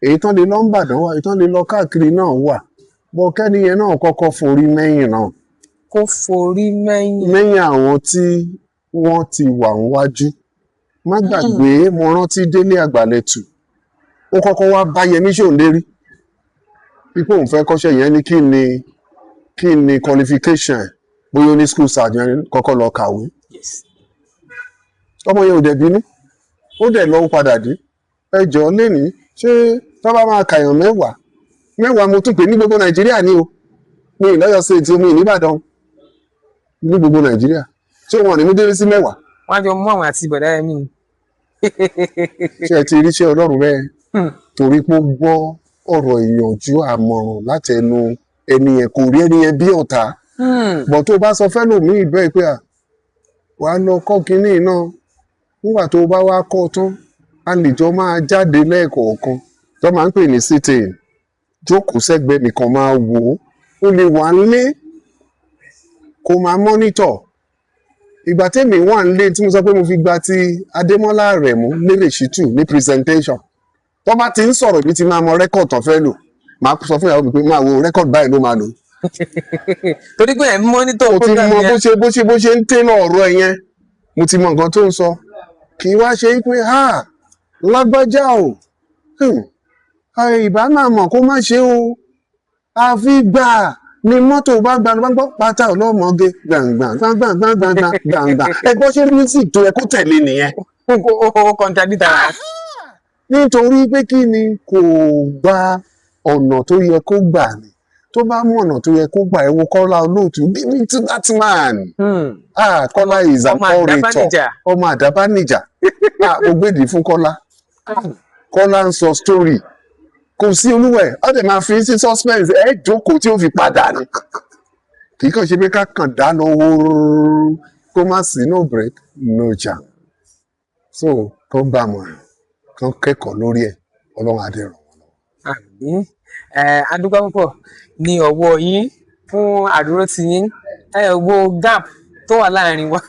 èyí tán lè lọ ń Ìbàdàn wà, èyí tán lè lọ káàkiri náà wà. Bọ́ kẹ́ni yẹn náà kọ́kọ́ forí mẹ́yìn náà. Kó forí mẹ́yìn. Mẹ́yìn àwọn tí wọ́n ti wà níwájú. Má gbàgbé, mo rántí Délé Àgbàlẹ̀tù, ó kọ́kọ́ wá bá Yẹmí Ṣòǹdé rí ipò òun fẹ́ kọ́ṣẹ́ yẹn ní kí ni qualification ẹ̀, bóyá ó ní school cert yẹn, kọ́kọ́ lọ kàwé. Ọmọ yẹn ò dẹ̀ bínú, ó dẹ̀ lọ, ó padà dé. Ẹ jọ̀ọ́, lénìí, ṣé tó bá máa kàyàn mẹ́wàá mẹ́wàá, mo tún pè ní gbogbo Nàìjíríà ní o, mi ì lọ́yọ̀ state, mi ì nìbàdàn, ní gbogbo Nàìjíríà, ṣé wọn ò ní mú délé sí 10? Wọ́n á jọ mú àwọn àti bọ̀dá ẹ̀mí ni. Ṣé ẹ ti ríṣẹ́ Ọlọ́run bẹ́ẹ̀? Torí pé ó gbọ́ ọ̀rọ̀ ìyànjú, àmọ̀ràn láti ẹnu ẹni yẹn, kò rí ẹni yẹn bí ọ̀tá. Bọ̀ tó bá sọ fẹ́lòmíì bẹ́ẹ̀ pé à wàá lọ kọ́ kinní náà, nígbà tó bá wá kọ́ tán, a lè jọ máa jáde lẹ́ẹ̀kọ̀ọ̀kan tó máa ń pè ní sitting, jókòó sẹ́gbẹ̀ẹ́ nìkan, máa wò ó. Ó lè wà nílé kó máa monitor. Ìgbà tèmi wà nílé tí mo sọ pé mo fi gba ti Adémọ́lá Àrẹ̀mú Lérè Ṣítù ní presentation. Tó bá ti ń sọ̀rọ̀, ibi tí máa mọ record tó fẹ́ lò, máa sọ fún ìyàwó mi pé máa wo record báyìí ló máa lò. Torí pé ẹ̀ ń monitor Mo ti program mọ bó yẹn. ṣe ń tẹ́lọ̀ ọ̀rọ̀ ẹ̀ yẹn, mo ti mọ nǹkan tó ń sọ. Kì í wá ṣe pé ha lágbájá o, ìbá máa mọ̀ kó má ṣe o, àfi gbà ni mọ́tò bá gba ló bá gbọ́ pátá ọlọ́mọge gbàngbà gbàngbà gbàngbà gbàngbà. Ẹ gbọ́, ṣé music tó yẹ kó tẹ̀lé nìyẹn? Ó contradict ara. Nítorí pé kí ni? Kò gba ọ̀nà tó yẹ kó gbà ni. Tó bá mú ọ̀nà tó yẹ kó gbà, ẹ wo Kọ́lá Olóòtú, give me to that man. Ah, Kọ́lá is an Ọmọ orator. àdábánijà. Ọmọ àdábánijà. Ah, mo gbèdì fún Kọ́lá. Kọ́lá ń sọ story, kò sí olúwẹ̀, ó dẹ̀ máa fi sí suspense, ẹ jókòó tí ó fi padà ni. Kì í kàn ṣe pé ká kàn dá lọ wóró, kó má sí no break, no jam. So kó gbà mọ̀ràn, kó kẹ́kọ̀ọ́ lórí ẹ̀, Ọlọ́run á dẹ̀ ràn wọ́n lọ́wọ́. Àmín. Ẹ adúpẹ́ púpọ̀ ní ọwọ́ yín fún àdúrótì yín. Ẹ wo gap tó wà láàrin wa.